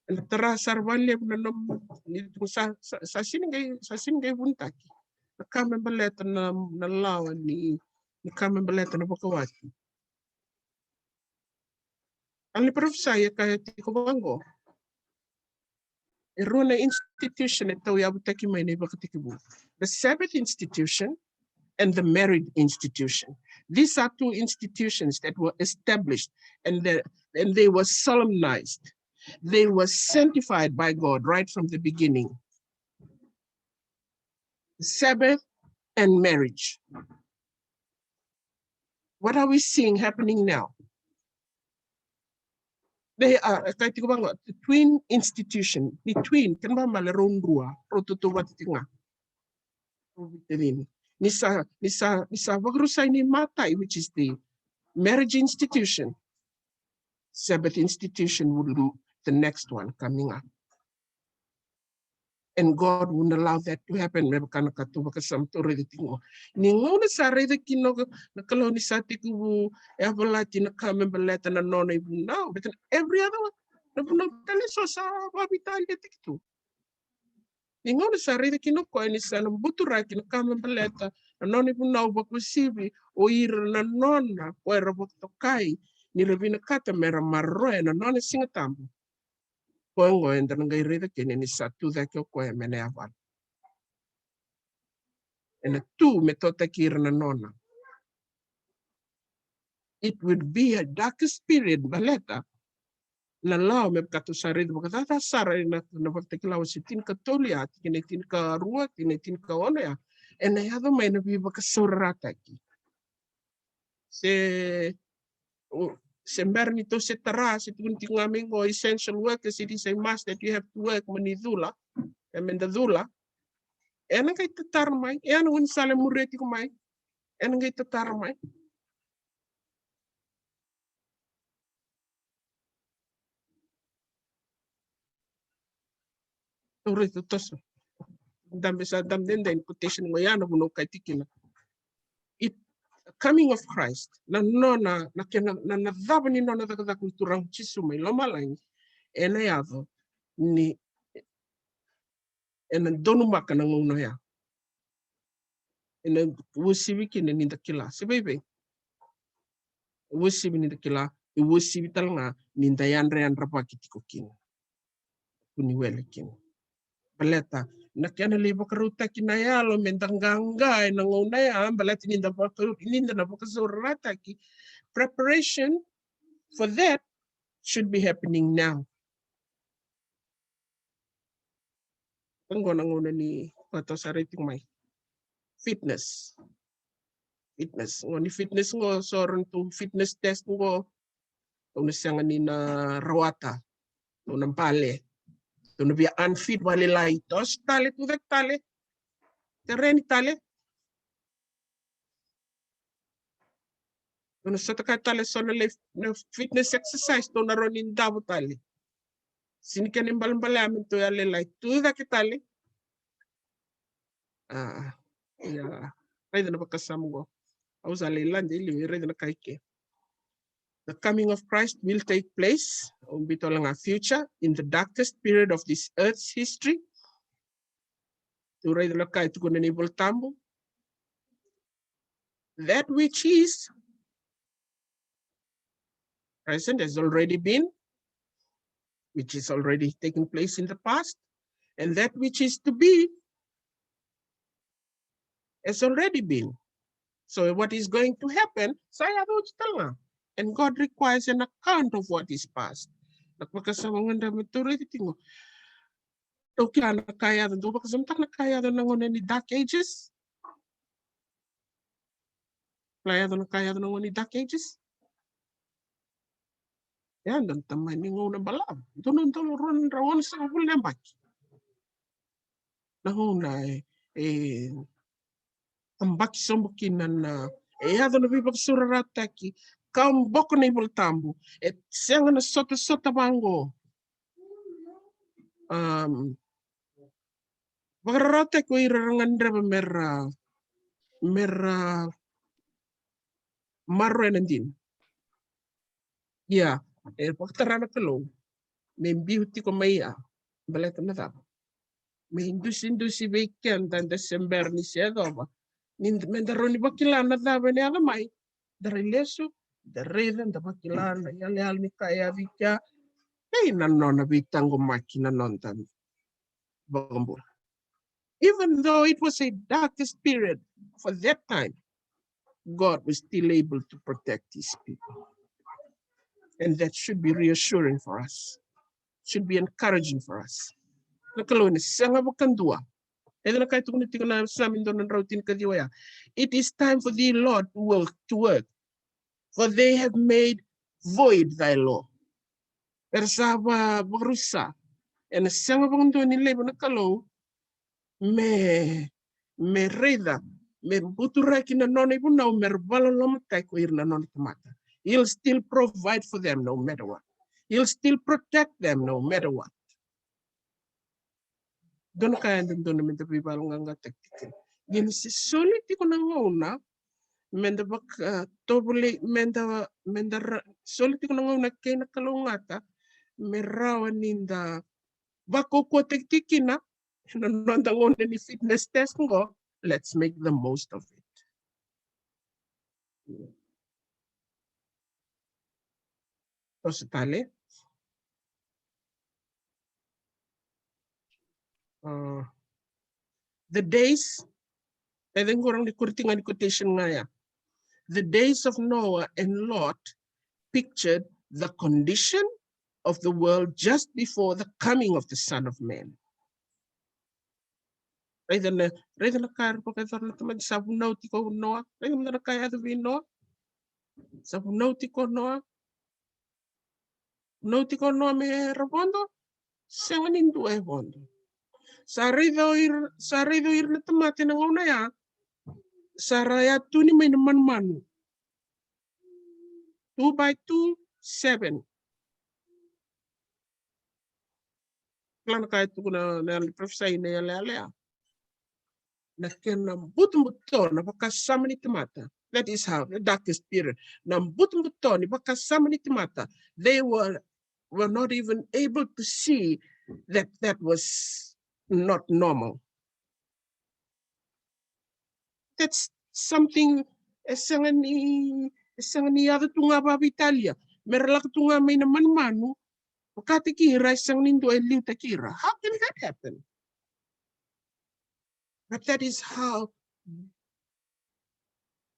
ena tara sara vakalevu na nomu, ni tu sa, sa, sa sini qai, sa sini qai vunitaki. Na ka me baleta na, na lawa ni, ni ka me baleta na vakawati. Au na parofisai e kaya tiko vaqo. E rua na institution e tauyavutaki mai na ivakatekivu. The Sabbath institution and the marriage institution. These are two institutions that were established and the, and they were solemnized. They were sanctified by God right from the beginning. Sabbath and marriage. What are we seeing happening now? They are, e kaya tiko vaqo, the twin institution. Ni twin, kena ibalebale rau drua, rau tautauvata tiko ga. Ni sa, ni sa, ni sa vakarusai ni matai, which is the marriage institution. Sabbath institution would be the next one coming up. And God wouldn't allow that to happen. Me vaka na ka tou vakasama, tou raica tiko. Ni gauna sa raica kina na Kalou ni sa tekivu yavalati na ka me baleta na nona ivunau, but every other one, na vunau tale so sa vakaveitaliataki tu. Ni gauna sa raica kina o koya ni sa na buturaki na ka me baleta na nona ivunau, vakauasivi o ira na nona, ko era vakatokai ni ra vinakata me ra maroroya na nona Siga Tabu. Koya oqo eda na qai raica kina ni sa tu cake o koya me na yavala. Ena tu me totaki ira na nona. It would be a darkest period, baleta na lawa, me vaka tou sa raica vakacaca sara ena, na Vakatakila wase tinikatolu ya, tikina e tinikarua, tikina e tinikaono ya. Ena yaco mai na veivakasaurarataki. Se, o, se bera ni tou se tara, se tukuni tiko ga mai qo, essential workers, it is a must that you have to work, mo ni cula, e, me da cula. Ena qai tatara mai, ena gaunisala e muria tiko mai. Ena qai tatara mai. Tou raica toso. Dabe sa, dabe dede ni quotation qo ya na vuna au kaya tiko kina. It, coming of Christ. Na nona, na kena, na, na cava ni nona cakacaka na Turaga Jisu mai lomalagi. Ena yaco ni, ena donumaka na gauna oya. Ena uasivi kina ni da kila. Se vei vei. Uasivi ni da kila, e uasivi tale ga ni da yadrayadravaki tiko kina. kua ni wele kina. Baleta na kena lai vakarautaki na yalo me da qaqa ena gauna ya, baleta ni da vaka, ni da na vakasaurarataki. Preparation for that should be happening now. Oqo na gauna ni vakato sa rai tiko mai. Fitness. Fitness. Qo ni fitness qo, so ratou fitness test qo. Tou na sega ni na rawata. Tou na bale. Tou na via unfit vakalailai. Toso tale, tucake tale. Tereni tale. Tou na sota kaya tale so na lai, na fitness exercise, tou na rawa ni davo tale. Sega ni kena ibalebale ya me tou yalolailai, tucake tale. A, ia, raica na vakasama qo. Au sa lai lade i liu, raica na ka e ke. The coming of Christ will take place, au biuta tale ga future, in the darkest period of this earth's history. Tou raica na ka e tukuna na iVolatabu. That which is present has already been, which is already taking place in the past, and that which is to be has already been. So what is going to happen, sa yaco oti tale ga. And God requires an account of what is past. Na vakasama ga da me tou raica tiko. Tou kila na ka yaco, dou vakasamataka na ka yaco na gauna ni Dark Ages. Kila yaco na ka yaco na gauna ni Dark Ages. Yaco na tamani gauna balavu. Dua na udolu rua na drau onosagavulu na yabaki. Na gauna e, e tabaki sobu kina na, e yaco na veivakasaurarataki, ka boko na iVolatabu, e sega na sotasota vaqo. Um, vakararawataki o ira ra gadreva me ra, me ra maroroya na dina. Ia, e vakatara na Kalou me biu tiko mai ya, baleta na cava? Me idusidusi vei keda da se bera ni se yacova, ni me da rawa ni vakila na cava ena yaco mai. Da rai lesu, da raica, da vakila na iyaloyalo ni ka e yaco i kea, kei na nona veitaqomaki na noda iVakabula. Even though it was a darkest period for that time, God was still able to protect his people. And that should be reassuring for us. Should be encouraging for us. Na Kalou ena sega vakadua. Eda na ka e tukuna tiko na Same dua na drau tinikaciwa ya. It is time for thee, Lord, to work, to work. For they have made void thy law. Era sa va, vakarusa. Ena sega vakadua ni laiva na Kalou me, me raica, me buturaki na nona ivunau, me ra vakalolomataki ko ira na nona tamata. He'll still provide for them no matter what. He'll still protect them no matter what. Dua na ka e dodonu me da veivakayaloqaqataki tiko kina. Ni na se soli tiko na gauna me da vakatovolei, me da, me da ra, soli tiko na gauna kei na kalougata me rawa ni da vakaukauwataki tiko kina na noda gauna ni fitness test qo. Let's make the most of it. Toso tale. Uh, the days, e dua qori ni quote ga ni quotation ga ya. The days of Noah and Lot pictured the condition of the world just before the coming of the Son of Man. Raica na, raica na ka era vakayacora na tamata, sa vunau tiko o Noa. Raica mada na ka e yaco vei Noa. Sa vunau tiko o Noa. Vunau tiko o Noa me ra vodo. Sega ni dua e vodo. Sa raica o ira, sa raica o ira na tamata ena gauna ya. Sa ra yatuni mai na manumanu. Two by two, seven. Kila na ka e tukuna na, na profesai na iyaloyalo ya. Na kena butobuto na vakasama ni tamata. That is how the darkest period. Na butobuto ni vakasama ni tamata. They were, were not even able to see that that was not normal. That's something e sega ni, e sega ni yaco tu ga vakaveitalia. Me ra lako tu ga mai na manumanu, Vakataki ira, e sega ni dua e liutaki ira. How can that happen? But that is how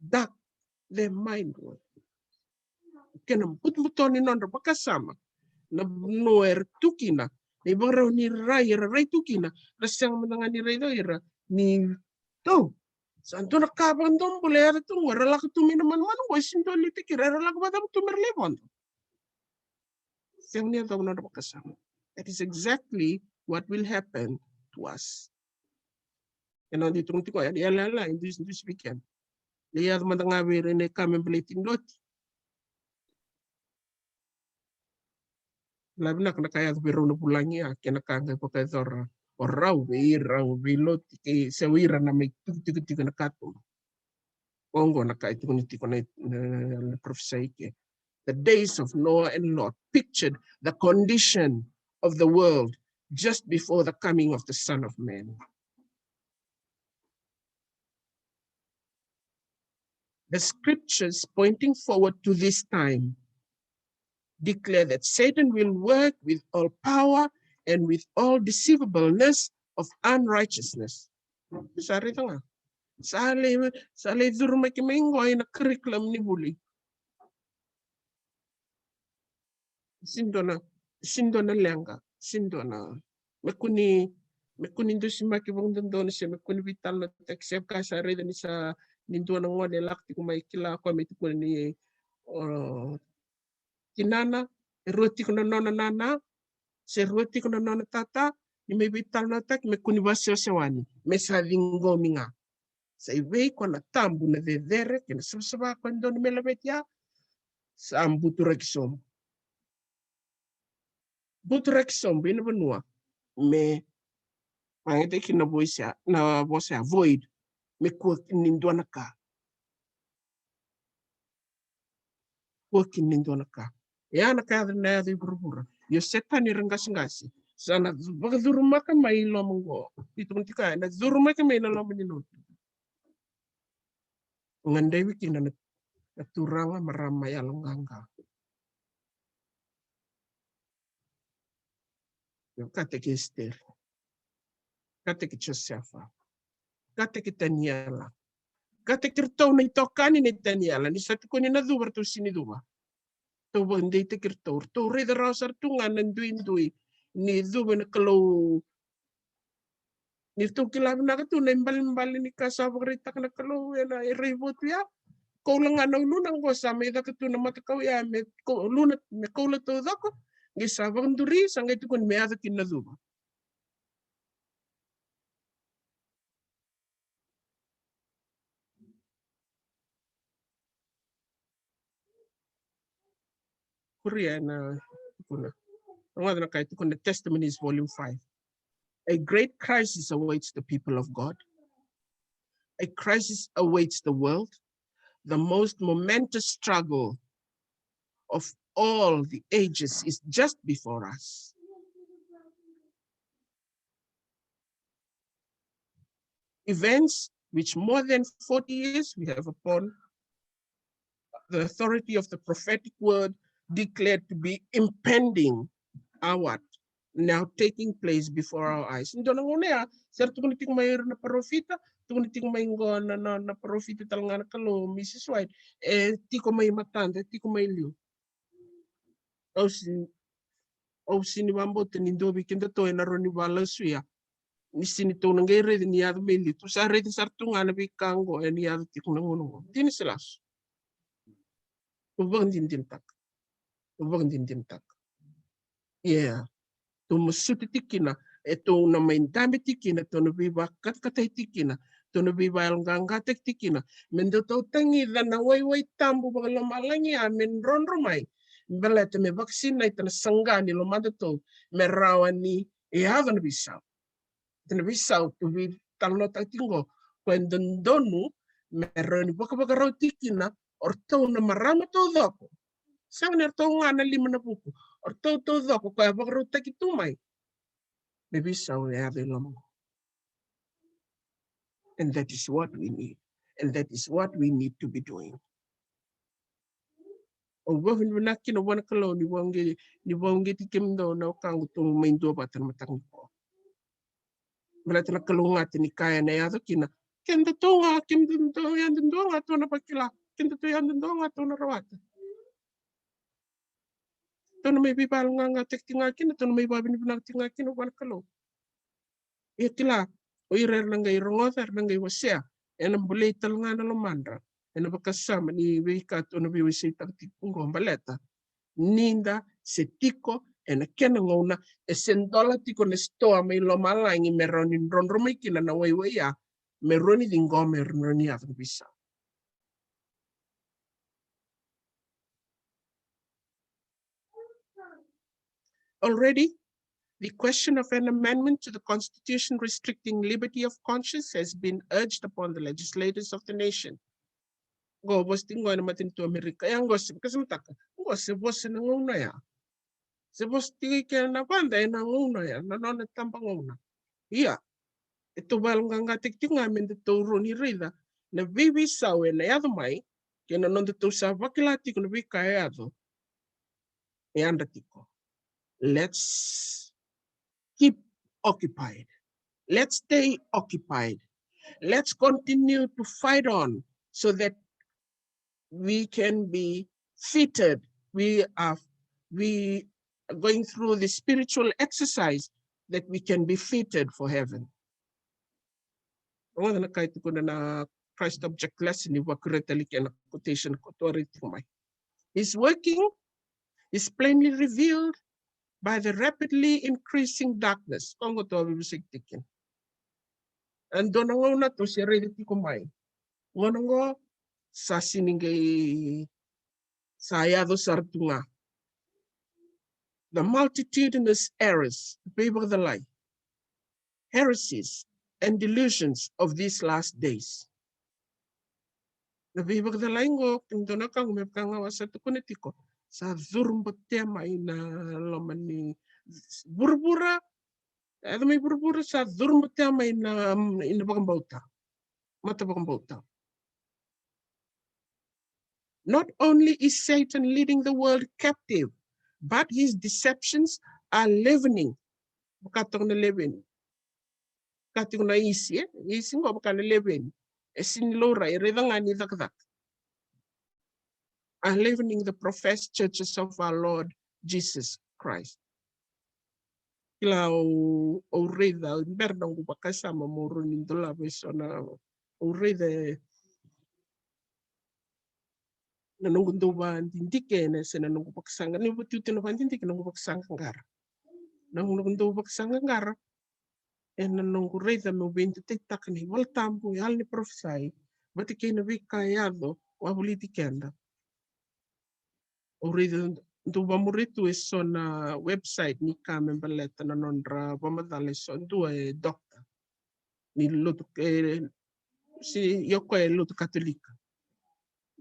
dark their mind was. Kena butobuto ni nodra vakasama, na vanua era tu kina, na ivakarau ni rai era rai tu kina, ra sega mada ga ni raica ira ni tou. Sa dua na ka vakadomobula e yaco tu qo, era lako tu mai na manumanu qo, e sega ni dua e liutaki ira, era lako vakacava tu me ra lai vodo? Sega ni yacova nodra vakasama. That is exactly what will happen to us. Ena dei tukuna tiko ya, ni yalayala, e dusi, dusi vei keda. Ni yaco mada ga vei ira na ka me baleti ni Loti. La vinaka na ka yaco vei rau na vulagi ya, kei na ka qai vakayacora o rau vei ira, vei Loti, kei se o ira na mai tukutuku tiko na katuba. Oqo na ka e tukuni tiko na, na, na parofisai ke. The days of Noah and Lot pictured the condition of the world just before the coming of the Son of Man. The scriptures pointing forward to this time declare that Satan will work with all power and with all deceivableness of unrighteousness. Sa raica ga. Sa lai, sa lai curumaki mai qo ena curriculum ni vuli. Sega ni dua na, sega ni dua na leqa, sega ni dua na, me kua ni, me kua ni dusimaki vakadodonu se me kua ni veitalanoataki se ka sa raica ni sa, ni dua na gone e lako tiko mai kila koya me tukuna ni, o, tinana, e rua tiko na nona nana, se rua tiko na nona tata, ni mai veitalanoataki me kua ni vakasewasewani, me sa ciqomi ga. Sa i vei koya na tabu na cecere kei na savasava koya e dodonu me laveti ya? Sa buturaki sobu. Buturaki sobu ena vanua me, vakayagataki na vosa ya, na vosa ya void, me kua ni dua na ka. Kua kina ni dua na ka. E a na ka yaco na yaco i vuravura. Io Setani era qaseqase. Sa na vakacurumaka mai i loma qo. Ni tukuna tiko ya, na curumaki mai na loma ni lotu. Gadrevi kina na, na turaga, marama yaloqaqa. Io, vakataki Esiteri. Vakataki Josefa. Vakataki Taniela. Vakataki iratou na itokani nei Taniela. Ni sa tukuni na cuva, ratou sega ni cuva. Ratou vakadeitaki iratou. Ratou raica rawa sara tu ga na duidui ni cuva na Kalou. Ni ratou kila vinaka tu na ibalebale ni ka sa vakaraitaka na Kalou ena iraivotu ya. Koula ga na uluna qo sa mai caka tu na matakau ya me kou-, uluna me koula taucoko. Qai sa vakaduri, sa qai tukuni me yaco kina na cuva. Kuria na tukuna. Rogoca na ka e tukuna na Testimonies Volume five. A great crisis awaits the people of God. A crisis awaits the world. The most momentous struggle of all the ages is just before us. Events which more than forty years we have upon the authority of the prophetic word declared to be impending are what? Now taking place before our eyes. Ni dua na gauna ya, sa ra tukuna tiko mai ira na parofita, tukuna tiko mai qo na, na, na parofita tale ga na Kalou, Mrs White, e tiko mai matada, e tiko mai liu. Au sega, au sega ni vakabauta ni dua vei kedatou ena rawa ni vakalasuya. Ni sega ni tou na qai raica ni yaco mai liu. Tou sa raica sara tu ga na veika qo, e ni yaco tiko na gauna qo. Dina se lasu? Tou vakadinadinataka. Tou vakadinadinataka. Ia. Tou masuta tiko kina, e tou na mai dabe tiko kina, tou na veivakatakatai tiko kina, tou na veivakayaloqaqataki tiko kina. Me datou tagica na waiwai tabu vakalomalagi ya me drodro mai. Baleta me vakasinaita na saqa ni lomadatou, me rawa ni yaco na veisau. Na veisau tou veitalanoataka tiko qo, koya e dodonu me rawa ni vakavakarau tiko kina o ratou na marama taucoko. Sega ni ratou ga na lima na vuku, o ratou taucoko koya vakarautaki tu mai. Me veisau e yaco i loma qo. And that is what we need. And that is what we need to be doing. Au vakavinavinaka kina vua na Kalou ni vauqeti, ni vauqeti kemudou na wekaqu tou mai duavata na mataka nikua. Baleta na kalougata ni ka ena yaco kina, kedatou ga, kedatou yadudua ga tou na vakila, kedatou yadudua ga tou na rawata. Tou na mai veivaloqaqataki tiko ga kina, tou na mai vakavinavinaka tiko ga kina vua na Kalou. Ia kila, o ira era na qai rogoca, era na qai wasea, ena bolei tale ga na lomadra ena vakasama ni veika tou na veiwaseitaka tiko oqo, baleta ni da se tiko ena kena gauna, e se dola tiko na sitoa mai lomalagi me rawa ni drodro mai kina na waiwai ya, me rawa ni ciqoma, me rawa ni yaco na veisau. Already, the question of an amendment to the constitution restricting liberty of conscience has been urged upon the legislators of the nation. Qo vosa tiko qo ena matanitu Amerika. Ia qo se vakasamataka, qo se vosa ena gauna ya. Se vosa tiko i kena vada ena gauna ya, na nona taba gauna. Ia, e tou valoqaqataki tiko ga me datou rawa ni raica na veiveisau ena yaco mai, kei na nodatou sa vakila tiko na veika e yaco. E yadra tiko. Let's keep occupied. Let's stay occupied. Let's continue to fight on so that we can be fitted. We are, we are going through the spiritual exercise that we can be fitted for heaven. Rogoca na ka e tukuna na Christ Object Lesson, ni vakuria tale kina na quotation ko tou rai tiko mai. His working is plainly revealed by the rapidly increasing darkness. Qo tou a veivosaki tiko kina. E dua na gauna tou se raica tiko mai. Gauna qo sa sini qai sa yaco sara tu ga. The multitudinous errors, veivakacalai, heresies and delusions of these last days. Na veivakacalai qo, kei na dua na ka qo me vaka ga au sa tukuna tiko, sa curu botea mai na loma ni vuravura, e yaco mai vuravura, sa curu botea mai na, ina vakabauta, mata vakabauta. Not only is Satan leading the world captive, but his deceptions are leavening. Vaka toka na leveni. Vaka tiko na isi, e? Isi qo vaka na leveni. E sini laurai, e raica ga ni cakacaka. Are leavening the professed churches of our Lord Jesus Christ. Kila, au, au raica, au bera noqu vakasama meu rawa ni dolava eso na, au raica e, na noqu dau vadidike ena, se na noqu vakasaqa, ni vatiuti na vadidike, noqu vakasaqa qara. Na noqu dau vakasaqa qara ena noqu raica meu veidutaitaka na iVolatabu, yalo ni parofisai, vata kei na veika e yaco wavoliti keda. Au raica dau vamuria tu eso na website ni ka me baleta na nodra vamacala eso dua e dokta ni lotu, e, se o koya e lotu Katolika.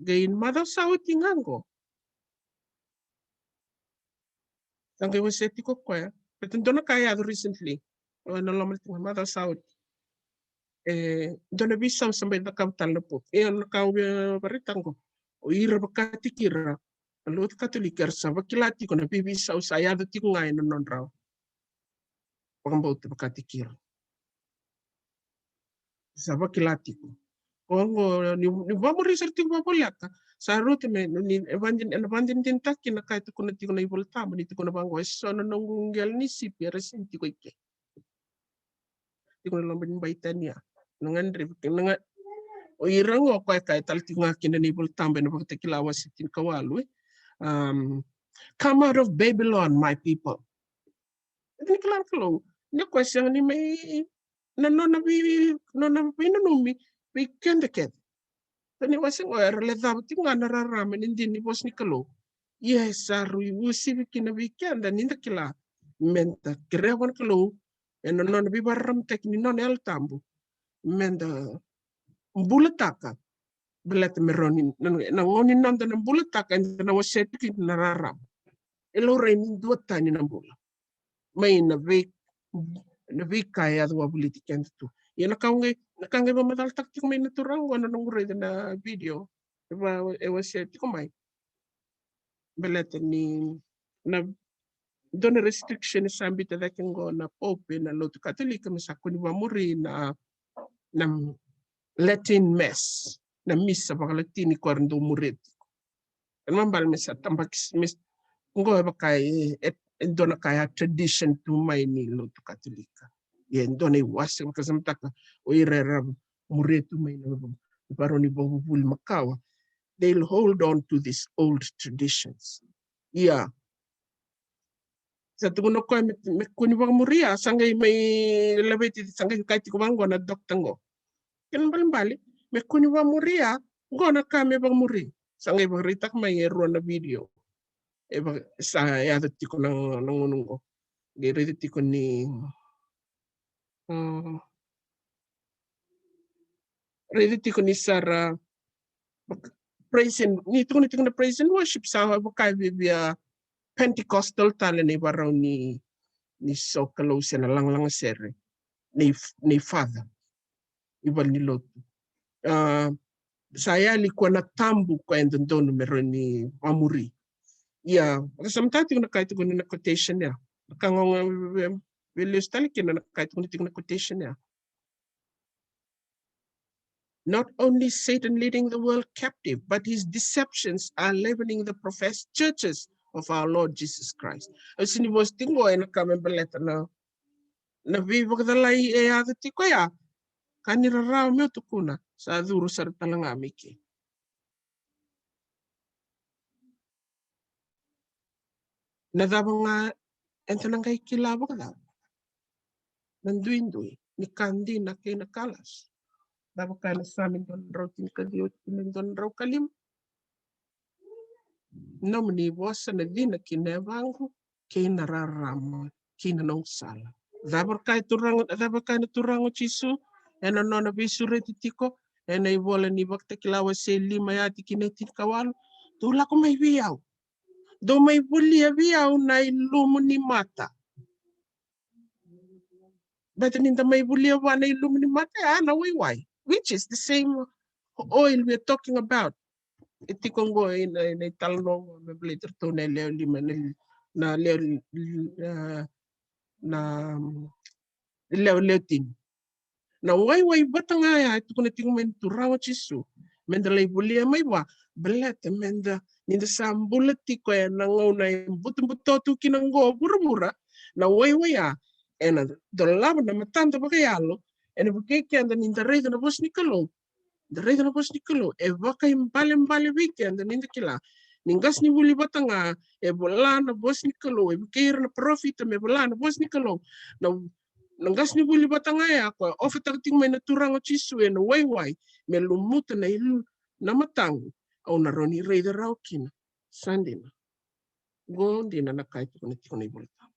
Qai macawa sa oti ga qo, sa qai wasea tiko o koya. Baleta dua na ka e yaco recently, o na loma tiko macawa sa oti. E dua na veisau sa mai cakava tale na pope. E na ka au via vakaraitaka qo, o ira vakataki ira na lotu Katolika era sa vakila tiko na veiveisau sa yaco tiko ga ena nodra vakabauta vakataki ira. Sa vakila tiko. Qo ni, ni vamuria sara tiko vavoleka, sa rauta me ni, ni, e vadin-, ena vadinadinataki na ka e tukuna tiko na iVolatabu, ni tukuna vaqo, eso na noqu qele ni sipi era sega ni tiko i ke. Tiko na loma ni bai tani ya. Na gadrevi, na ga-, o ira qo, o koya e kaya tale tiko ga kina na iVolatabu ena Vakatakila wase tinikawalu, e. Um, come out of Babylon, my people. E dina kila na Kalou ni o koya e sega ni mai na nona vei, nona veinanumi vei keda kece. Sa ni wase qo era lecava tiko ga na rarama ena dina ni vosa ni Kalou. Ia e sa rui uasivi kina vei keda ni da kila meda kerea vua na Kalou ena nona veivakararamataki ni nona Yalo Tabu, meda bulataka. Baleta me rawa ni, na, na gauna ni noda na bulataka, eda na wasea tiko kina na rarama. E laurai ni duatani na bula mai na vei, na veika e yaco wavoliti keda tu. Ia na ka au qai, na ka au qai vakamacalataka tiko mai na turaga qo, na noqu raica na video e va, e wasea tiko mai. baleta ni na dua na restriction e sa biuta cake qo na Pope ena lotu Katolika me sa kua ni vakamuri na, na Latin Mass, na misa vakaLatini ko era dau muria tiko. Kena ibalebale me sa tabaki, me s-, qo e vaka e, e, e dua na ka ya tradition tu mai ni lotu Katolika. Ia e dua na iwase vakasamataka o ira era muria tu mai na ivakarau ni vakavuvuli makawa. They'll hold on to these old traditions. Ia sa tukuna o koya me, me kua ni vakamuria, sa qai mai laveti, sa qai kaya tiko vaqo na doctor qo. Kena ibalebale me kua ni vakamuria, qo na ka me vakamuri. Sa qai vakaraitaka mai e rua na video. E vaka, sa yaco tiko na, na gauna qo. Qai raica tiko ni, mm, raica tiko ni sa ra praise and, ni tukuna tiko na praise and worship sa vaka e via, via Pentecostal tale na ivakarau ni, ni sokalou se na lagalaga sere. Nei, nei father. I valenilotu. A, sa yali koya na tabu koya e dodonu me rawa ni vakamuri. Ia, vakasamataka tiko na ka e tukuni na quotation ya. Na ka ga au veilesu tale kina na ka e tukuni tiko na quotation ya. Not only Satan leading the world captive, but his deceptions are leavening the professed churches of our Lord Jesus Christ. Au sini vosa tiko ena ka me baleta na, na veivakacalai e yaco tiko ya. Ka ni rarawa meu tukuna, sa curu sara tale ga mai ke. Na cava ga eda na qai kila vakacava? Na duidui ni ka dina kei na ka lasu. Cava ka ena Same dua na drau tinikaciwa, tikina dua na drau ka lima? Nomuni vosa na cina ki na yavaqu, kei na rarama ki na noqu sala. Cava ka e Turaga, cava ka na Turaga o Jisu ena nona veisureti tiko ena ivola ni Vakatakila wase lima ya tikina e tinikawalu? Dou lako mai vei au. Dou mai volia vei au na ilumu ni mata. Baleta ni da mai volia vua na ilumu ni mata ya na waiwai, which is the same oil we are talking about. E tiko qo ina, ina italanoa qo me baleti iratou na lewe lima, na, na lewe, na, na lewe, lewe tini. Na waiwai vata ga ya e tukuna tiko mai na Turaga o Jisu me da lai volia mai vua, baleta me da, ni da sa bula tiko ena gauna e butobuto tu kina qo vuravura, na waiwai ya ena dolava na matada vakayalo, ena vukei keda ni da raica na vosa ni Kalou. Da raica na vosa ni Kalou e vakaibalebale vei keda ni da kila ni qasenivuli vata ga e vola na vosa ni Kalou, e vukei ira na parofita me vola na vosa ni Kalou. Na, na qasenivuli vata ga ya koya ofataka tiko mai na Turaga o Jisu ena waiwai me lumuta na ilu, na mataqu, au na rawa ni raica rawa kina. Sa dina. Qo dina na ka e tukuna tiko na iVolatabu.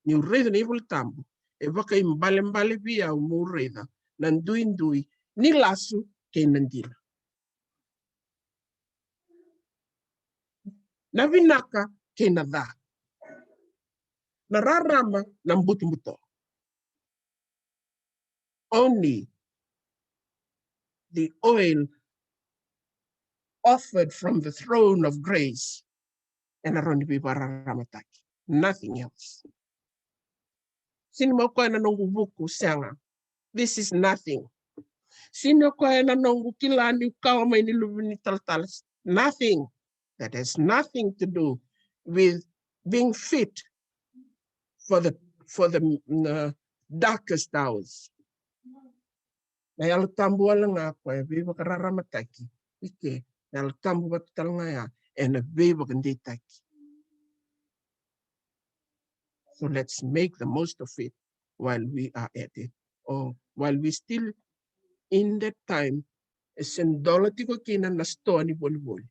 Niu raica na iVolatabu e vakaibalebale vei au meu raica na duidui ni lasu kei na dina, na vinaka kei na ca, na rarama, na butobuto. Only the oil offered from the throne of grace ena rawa ni veivakararamataki. Nothing else. Sini mai o koya na noqu vuku, sega. This is nothing. Sini o koya na noqu kila niu kawa mai ni luve ni talatala. Nothing. That has nothing to do with being fit for the, for the, mm, uh, darkest hours. Na Yalo Tabu wale ga koya e veivakararamataki i ke. Na Yalo Tabu vata tale ga ya ena veivakadeitaki. So let's make the most of it while we are at it, or while we still in that time. E se dola tiko kina na sitoa ni volivoli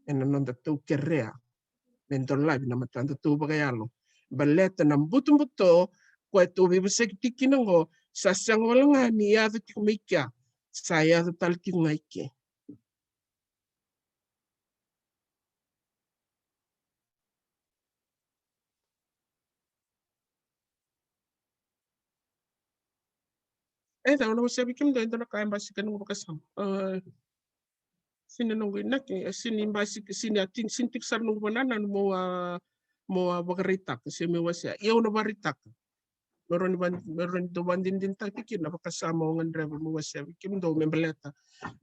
ena nodatou kerea me dolavi na matadatou vakayalo. Baleta na butobuto koya tou veivosaki tiko kina oqo sa sega wale ga ni yaco tiko mai kea, sa yaco tale tiko ga i ke. E, au na wasea vei kemudou e dua na ka e basika na noqu vakasama. E, Sini noqu inaki, e sini basika, sini a tini, sini tiko sara noqu vanananu mo a, mo a vakaraitaka, se me wasea. Ia au na vakaraitaka. Me rawa ni van-, me rawa ni dau vakadinadinataki kina na vakasama au gadreva mo wasea vei kemudou me baleta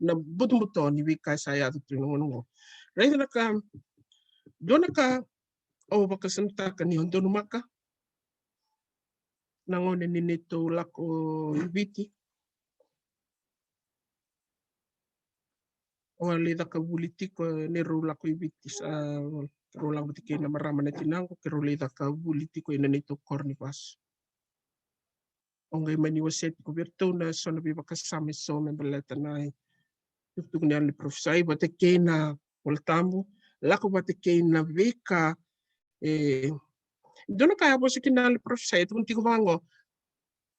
na butobuto ni veika sa yaco tu ena gauna oqo. Raica na ka, dua na ka au vakasamataka ni au donumaka na gauna ni neitou lako i Viti. Au a lai caka vuli tiko, e, ni rau lako i Viti, sa rau lako vata kei na marama na tinaqu, ke rau lai caka vuli tiko ena neitou koro ni vasu. Au qai mani wasea tiko vei iratou na so na veivakasama eso me baleta na itukutuku ni yalo ni parofisai vata kei na Vola Tabu, lako vata kei na veika, e, dua na ka e vosa kina na parofisai, e tukuna tiko vaqo.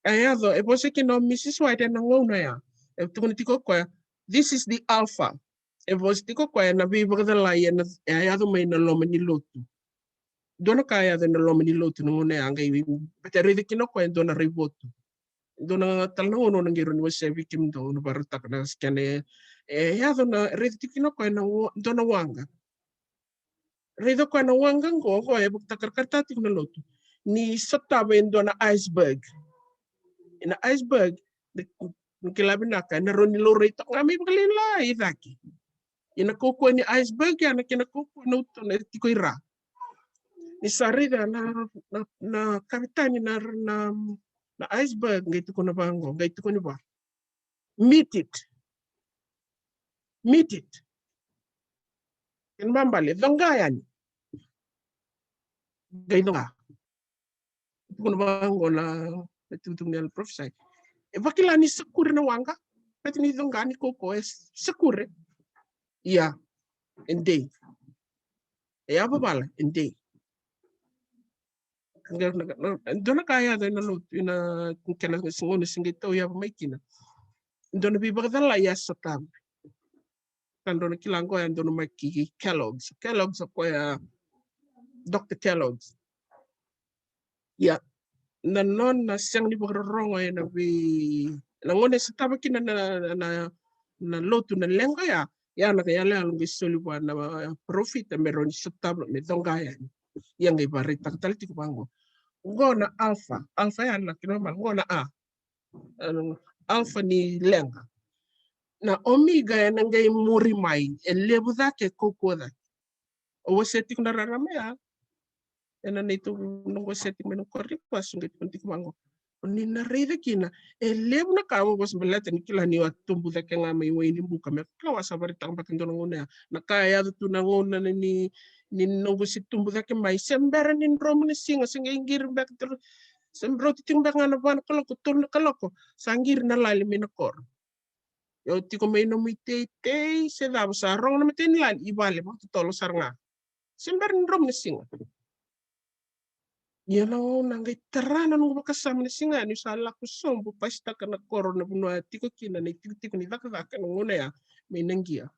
E yaco, e vosa kina o Mrs White ena gauna ya. E tukuna tiko o koya, "This is the Alpha." E vosa tiko o koya ena veivakacalai ena, e yaco mai na loma ni lotu. Dua na ka e yaco ena loma ni lotu na gauna ya, qai bete raica kina o koya e dua na raivotu. Dua na tale na gauna au na qai rawa ni wasea vei kemudou, na vakarautaka na sikena e, e yaco na, raica tiko kina o koya na wa-, dua na waqa. Raica o koya na waqa qo, qo e vakatakarakarataka tiko na lotu. Ni sotava e dua na iceberg. Ena iceberg, ni, ni kila vinaka, ena rawa ni laurai toka ga mai vakalailai i cake. Ena kaukauwa ni iceberg, ya na kena kaukauwa na utuna e tiko i ra. Ni sa raica na, na, na kavetani na, na, na iceberg, qai tukuna vaqo, qai tukuni vua, "Meet it. Meet it." Kena ibalebale, coqa yani. Qai coqa. Tukuna vaqo na, na itukutuku ni yalo ni parofisai. E vakila ni sa kure na waqa. Baleta ni coqa ni kaukauwa, e sa kure. Ia, e dei. E yavavala, e dei. Dua na ka e yaco ena lotu, ena kena gauna se qai tauyavu mai kina. Dua na veivakacalai e sotava. Ka drau na kila qo, e dua na maki Kellogg's. Kellogg's o koya, Doctor Kellogg's. Ia, na nona sega ni vakarorogo ena vei, na gauna e sotava kina na, na, na lotu na leqa ya, ya na ka yaloyalo qai soli vua na parofita me rawa ni sotava, me coqa yani. Ia qai vakaraitaka tale tiko vaqo. Qo na Alpha, Alpha ya na kena mala, qo na A. Alpha ni leqa. Na Omega ena qai muri mai, e levu cake, e kaukauwa cake. Au wasea tiko na rarama ya ena neitou, noqu wasea tiko mai na koro ni vasu, qai tukuna tiko vaqo. Ni na raica kina, e levu na ka au vosa baleta ni kila niu a tubu cake ga mai Wainibuka, me kila au a sa vakaraitaka beka dua na gauna ya. Na ka e yaco tu na gauna ni, ni noqu se tubu cake mai, se bera ni dromu na siga, se qai qiri beka, se rauti tiko beka ga na va na kaloko, tolu na kaloko, sa qiri na lali mai na koro. Io, tiko mai nomu iteitei se cava, sa rogo na matai ni lali, i vale vakatotolo sara ga. Se bera ni dromu na siga. Ia na gauna qai tara na noqu vakasama na siga ya niu sa lako sobu, pasitaka na koro, na vanua tiko kina na itikotiko ni cakacaka na gauna ya mai Naqia.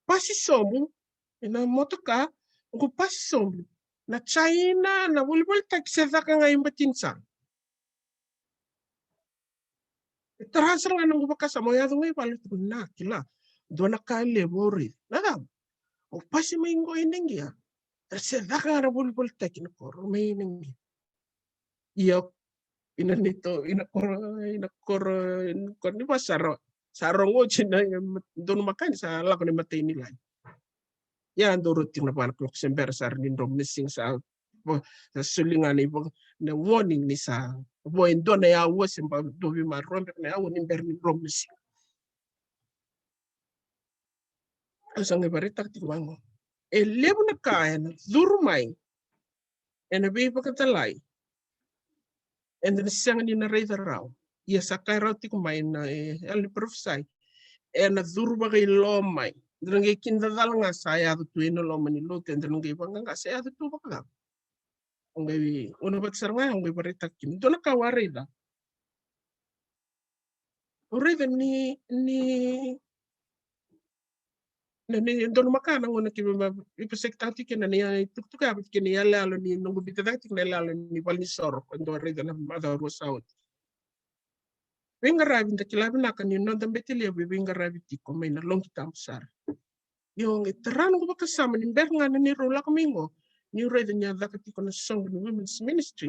Pasi sobu ena motoka, noqu pasi sobu. Na jaina, na volivolitaki se caka ga i Batinisala. E tara sara ga na noqu vakasama, au yaco ga i vale, au tukuna, na kila, dua na ka levu au raica. Na cava? Au pasi mai qo i Naqia, era se caka ga na volivolitaki na koro mai Naqia. Ia, ina neitou, ina koro, ina koro, ina koro ni vasu, sa rogo oti na, donumaka yani, sa lako na imatai ni lali. Ia dau rauti tiko na va na kaloko, se bera sara ni dromu na siga, sa vo, sa soli ga na ivo, na warning ni sa vo e dua na aua, se ba dua veimaroroi beka na aua ni bera ni dromu na siga. Au sa qai vakaraitaka tiko vaqo. E levu na ka ena curu mai ena veivakacalai, eda na sega ni na raica rawa. Ia sa kaya rawa tiko mai na, e, yalo ni parofisai, ena curu vakailoa mai. Da na qai kidacala ga sa yaco tu ena loma ni lotu, eda na qai vaqaqa sa yaco tu vakacava. Au qai, au na vata sara ga, au qai vakaraitaka kina. Dua na ka au a raica. Au raica ni, ni, na, ni donumaka na gauna keimami veivasekitaka tiko kina na itukutuku ya vata kei na iyaloyalo ni noqu biuta cake tiko na iyaloyalo ni valenisoro, ko dou raica na macawa rua sa oti. veiqaravi, da kila vinaka ni noda bete levu e veiqaravi tiko mai na loqi tabu sara. Io, qai tara noqu vakasama ni bera ga na neirau lako mai qo, niu raica ni a caka tiko na soqo ni Women's Ministry,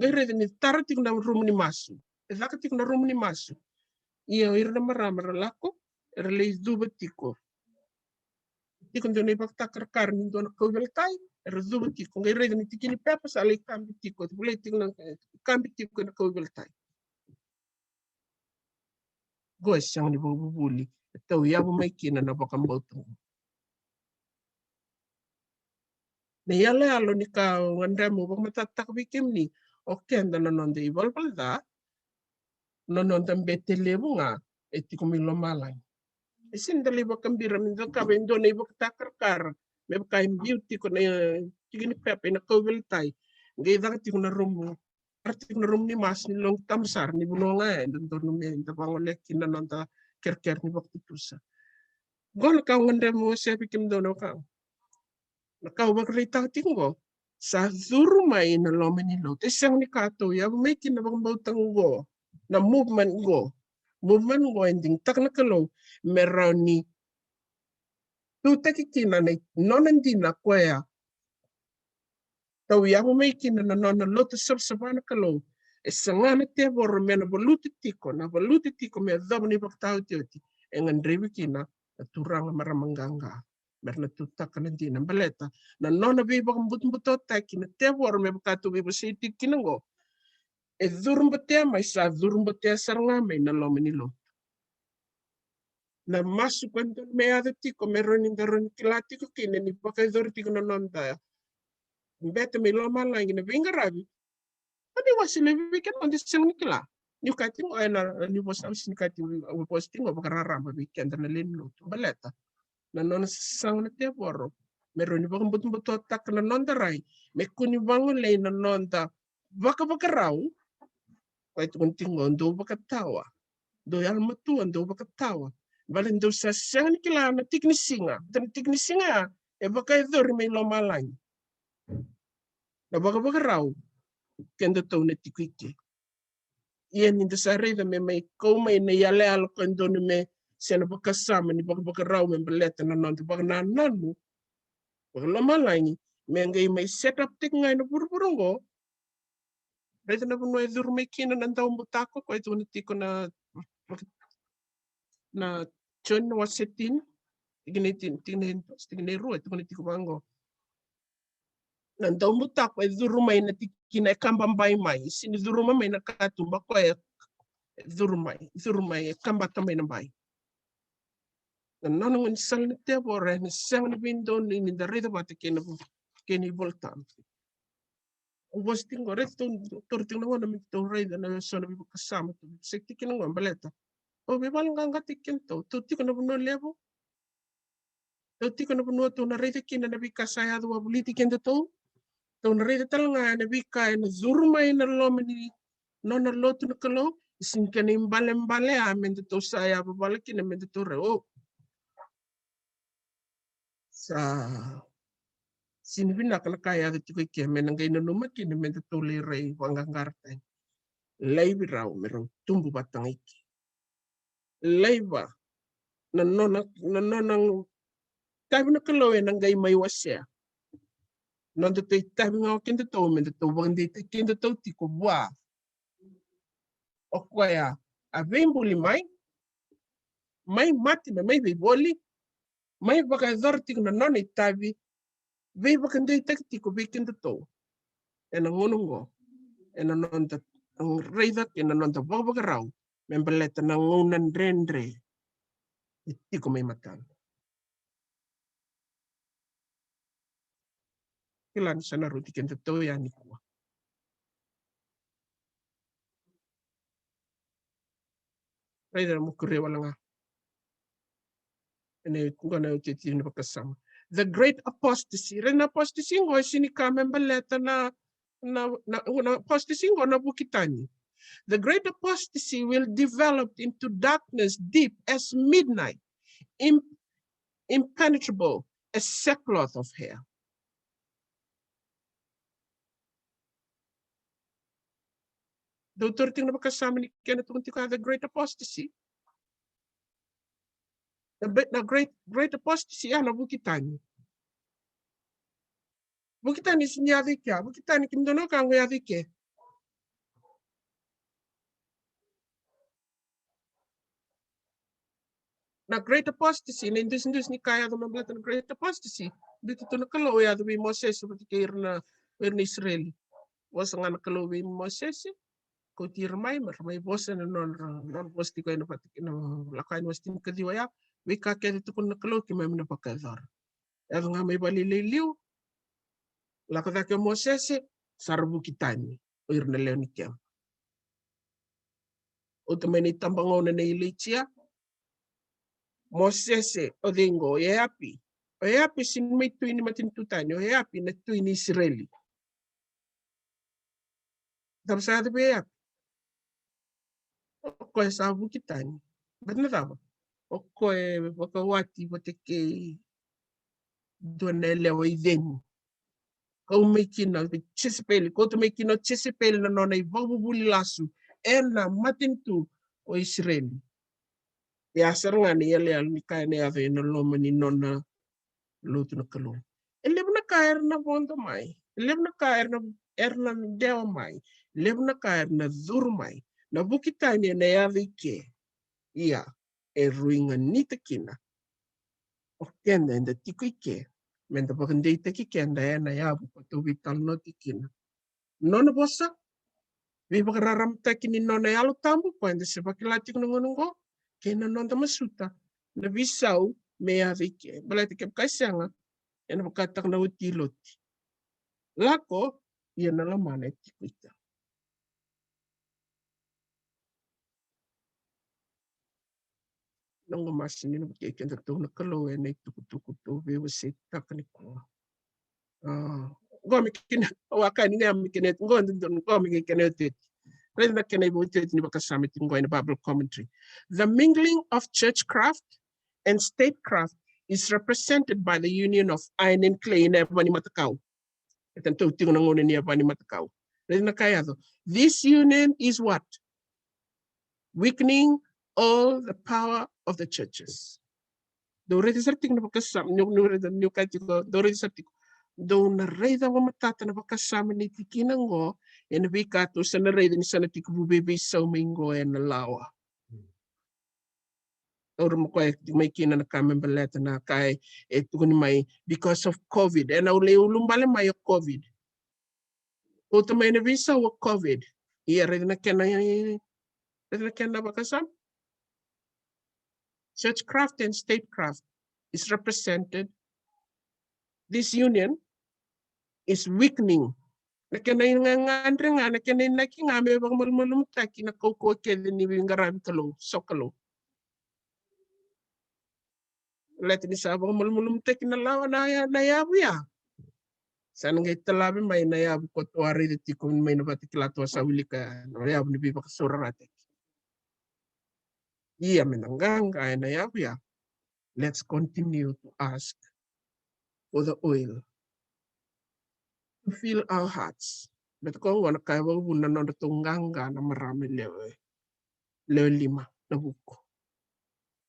qai raica ni tara tiko na rumu ni masu. E caka tiko na rumu ni masu. Ia o ira na marama ra lako, era lai cuva tiko. Tiko dua na ivakatakarakara ni dua na kauveilatai, era cuva tiko. Qai raica ni tikini pepa sa lai kabi tiko, volai tiko na, kabi tiko na kauveilatai. Qo e sega ni vakavuvuli, e tauyavu mai kina na vakabauta qo. Na iyaloyalo ni ka au gadreva meu vakamatatataka vei kemuni, o keda na noda ivalavala ca, na noda bete levu ga e tiko mai lomalagi. E sega ni da lai vakabira me da cakava e dua na ivakatakarakara me vaka e biu tiko na, eh, tiki ni pepa ena kauveilatai, qai caka tiko na rumu, tara tiko na rumu ni masu ni loqi tabu sara, ni vanua ga e dodonu me da vagolea kina na noda kerekere ni vakatutusa. Qo na ka au gadreva meu wasea vei kemudou na wekaqu. Na ka au vakaraitaka tiko qo, sa curu mai na loma ni lotu. E sega ni ka tauyavu mai kina na vakabauta qo, na movement qo. Movement qo e digitaka na Kalou me rawa ni tutaki kina na nona dina, koya tauyavu mai kina na nona lotu savasava na Kalou. E saga na tevoro me na valuta tiko, na valuta tiko me yacova na ivakataotioti. E gadrevi kina na turaga, marama qaqa me ra na tutaka na dina, baleta na nona veivakabutobutotaki na tevoro, me vaka tou veivosaki tiko kina qo. E curubotea mai, sa curubotea sara ga mai na loma ni lotu. Na masu koya dodonu me yaco tiko me rawa ni da rawa ni kila tiko kina ni vakayacori tiko na noda bete mai lomalagi na veiqaravi. Au ni wase laivi vei keda, au ni sega ni kila. Niu kaya tiko ena, niu vosa, au sega ni kaya tiko, au vosa tiko vakararaba vei keda na lewe ni lotu, baleta na nona sasaga na tevoro me rawa ni vakabutobutotaka na noda rai, me kua ni vagolei na noda vakavakarau. Koya e tukuna tiko qo, dou vakatawa, dou yalomatua, dou vakatawa. Baleta dou sa sega ni kila na tiki ni siga, na tiki ni siga ya e vakayacori mai lomalagi. Na vakavakarau, kedatou na tiko i ke. Ia ni da sa raica me mai kau mai na iyaloyalo koya dodonu me, se na vakasama ni vakavakarau me baleta na noda vakanananu vakalomalagi, me qai mai set up tiko ga ena vuravura oqo. Raica na vanua e curu mai kina na daubutako, koya e tukuna tiko na, na Joni na wase tini, tikina e tini, tikina e, tikina e rua, e tukuna tiko vaqo. Na daubutako e curu mai na tikina e kababai mai, sega ni curuma mai na katuba, koya e curu mai, curu mai, e kabata mai na bai. Na nona gaunisala na tevoro ena sega ni veidonui ni da raica vata kei na, kei na iVolatabu. Au vosa tiko qo, raica tou, tou tiko na gauna me tou raica na so na veivakasama tou veivosaki tiko kina qo, baleta au veivalaqaqataki kedatou, tou tiko na vanua levu. Tou tiko na vanua tou na raica kina na veika sa yaco wavoliti kedatou. Tou na raica tale ga na veika ena curu mai na loma ni nona lotu na Kalou. E sega ni kena ibalebale ya me datou sa yavavala kina me datou rai. O, sa sega ni vinaka na ka e yaco tiko i ke, me na qai nanuma kina me datou lai rai vaqaqara tani. Laivi rau me rau tubu vata ga i ke. Laiva na nona, na nona itavi na Kalou ena qai mai wasea. Nodatou itavi ga o kedatou me datou vakadeitaki kedatou tiko vua. O koya a veibuli mai, mai mate, mai, mai veivoli, mai vakayacora tiko na nona itavi, veivakadeitaki tiko vei kedatou ena gauna oqo, ena noda raica kei na noda vakavakarau me baleta na gauna dredre e tiko mai matana. Kila ni sa na rauti kedatou yani nikua. Raica na mokure wale ga. Ena qo na iotioti ni vakasama. The great apostasy. Raica na apostasy qo e sega ni ka me baleta na, na, na, na apostasy qo na vuki tani. The great apostasy will develop into darkness deep as midnight, im-, impenetrable as sackcloth of hair. Dou taura tiko na vakasama ni kena tukuni tiko ya the great apostasy. Na be-, na great, great apostasy ya na vuki tani. Vuki tani sega ni yaco i ke, vuki tani kemudou na wekaqu, yaco i ke. Na great apostasy, na idusidusi ni ka e yaco me baleta na great apostasy. Biuta tu na Kalou, e yaco vei Mosese vata kei ira na, ira na Isireli. Vosa ga na Kalou vei Mosese, kauti ira mai, me ra mai vosa na nodra, nodra vosa tiko ena vata, na Lako Yani wase tinikaciwa ya. Veika kece tukuna na Kalou keimami na vakayacora. Yaco ga mai valelailai liu, lako cake o Mosese, sa ra vuki tani o ira na lewe ni keba. Oti mai na itabagauna nei Ilaija, Mosese, o cei qo? O Eapi. O Eapi sega ni mai tui ni matanitu tani, o Eapi na tui ni Isireli. Cava sa yaco vei Eapi? O koya sa vuki tani. Baleta na cava? O koya e vakawati vata kei dua na yalewa i Ceni. Kau mai kina o Jesepeli, kauta mai kina o Jesepeli na nona ivakavuvuli lasu ena matanitu o Isireli. Ia sara ga na iyaloyalo ni ka ena yaco ena loma ni nona lotu na Kalou. E levu na ka era na vodo mai, e levu na ka era na, era na dewa mai, e levu na ka era na curu mai. Na vuki tani ena yaco i ke. Ia, e rui ganita kina o keda eda tiko i ke, meda vakadeitaki keda ena yavu ka tou veitalanoataki kina. Nona vosa, veivakararamataki ni nona Yalo Tabu, koya eda se vakila tiko na gauna oqo, kei na noda masuta na veisau me yaco i ke. Baleta kevaka e sega, ena vakataka na oti i Loti. Lako, ia na lomana e tiko i ke. Noqu masu ni na vukei kedatou na Kalou ena itukutuku tou veiwaseitaka nikua. Ah, qo me kena, au a kaya ni ga me kena, qo dodonu, qo me kena iotioti. Raica na kena iotioti ni vakasama tiko qo ena Bible commentary. The mingling of churchcraft and statecraft is represented by the union of iron and clay ena yava ni matakau. E tani tou tiko na gauna ni yava ni matakau. Raica na ka e yaco. This union is what? Weakening all the power of the churches. Dou raica sara tiko na vakasama, niu, niu raica, niu kaya tiko, dou raica sara tiko. Dou na raica vakamatata na vakasama ni tikina qo, ena veika tou sa na raica ni sa na tekivu veiveisau mai qo ena lawa. Taura mai koya e tiko mai kina na ka me baleta na ka e, e tukuni mai because of COVID. Ena ulei ulubale mai o COVID. Kauta mai na veisau o COVID. Ia raica na kena, raica na kena vakasama. Churchcraft and statecraft is represented. This union is weakening. Na kena igagadre ga, na kena inaki ga me vakamalumalumutaki na kaukauwa kece ni veiqaravi Kalou, sokalou. Baleta ni sa vakamalumalumutaki na lawa na, na yavu ya. Sa na qai talave mai na yavu koya tou a raica tiko mai na Vakatakila tou a sa wilika ya, na yavu ni veivakasaurarataki. Ia me na qaqa ena yavu ya. Let's continue to ask for the oil to fill our hearts. Baleta koya gona ka e vakavuna na nodratou qaqa na marama e lewe, lewe lima na vuku.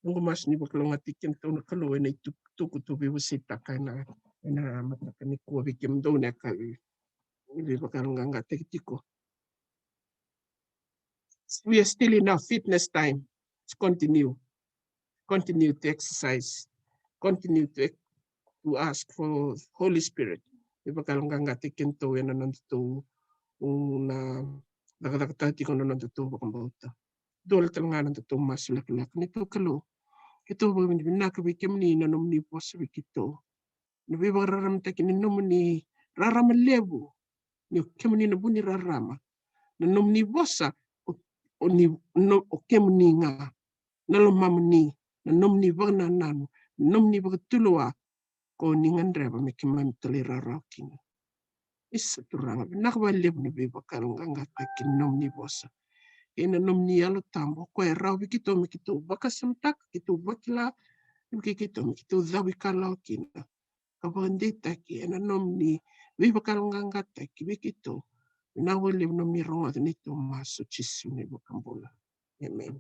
Noqu masu ni vakalougatataki kedatou na Kalou ena itukutuku tou veiwaseitaka ena, ena mataka nikua vei kemudou na yakavi. Ni veivakayaloqaqataki tiko. We are still in our fitness time. Let's continue. Continue to exercise. Continue to, to ask for Holy Spirit. Veivakayaloqaqataki kedatou ena nodatou, na cakacakataka tiko na nodatou vakabauta. Dua tale ga na nodatou masu lekaleka. Neitou Kalou, keitou vakavinavinaka vei kemuni na nomuni vosa vei keitou. Na veivakararamataki ni nomuni rarama levu, ni o kemuni na vu ni rarama. Na nomuni vosa, o, o ni, no, o kemuni ga. Na lomamuni, na nomuni vakanananu, na nomuni vakatulewa, ko ni gadreva me keimami talairawarawa kina. Isa Turaga, vinaka vakalevu na veivakayaloqaqataki ni nomuni vosa. Kei na nomuni Yalo Tabu, o koya e rawa vei keitou me keitou vakasamataka, keitou vakila, vei keitou me keitou cavuikalawa kina. Ka vakadeitaki ena nomuni veivakayaloqaqataki vei keitou. Vinaka vakalevu na noda rogoca na neitou masu, Jisu na iVakabula. Emeni.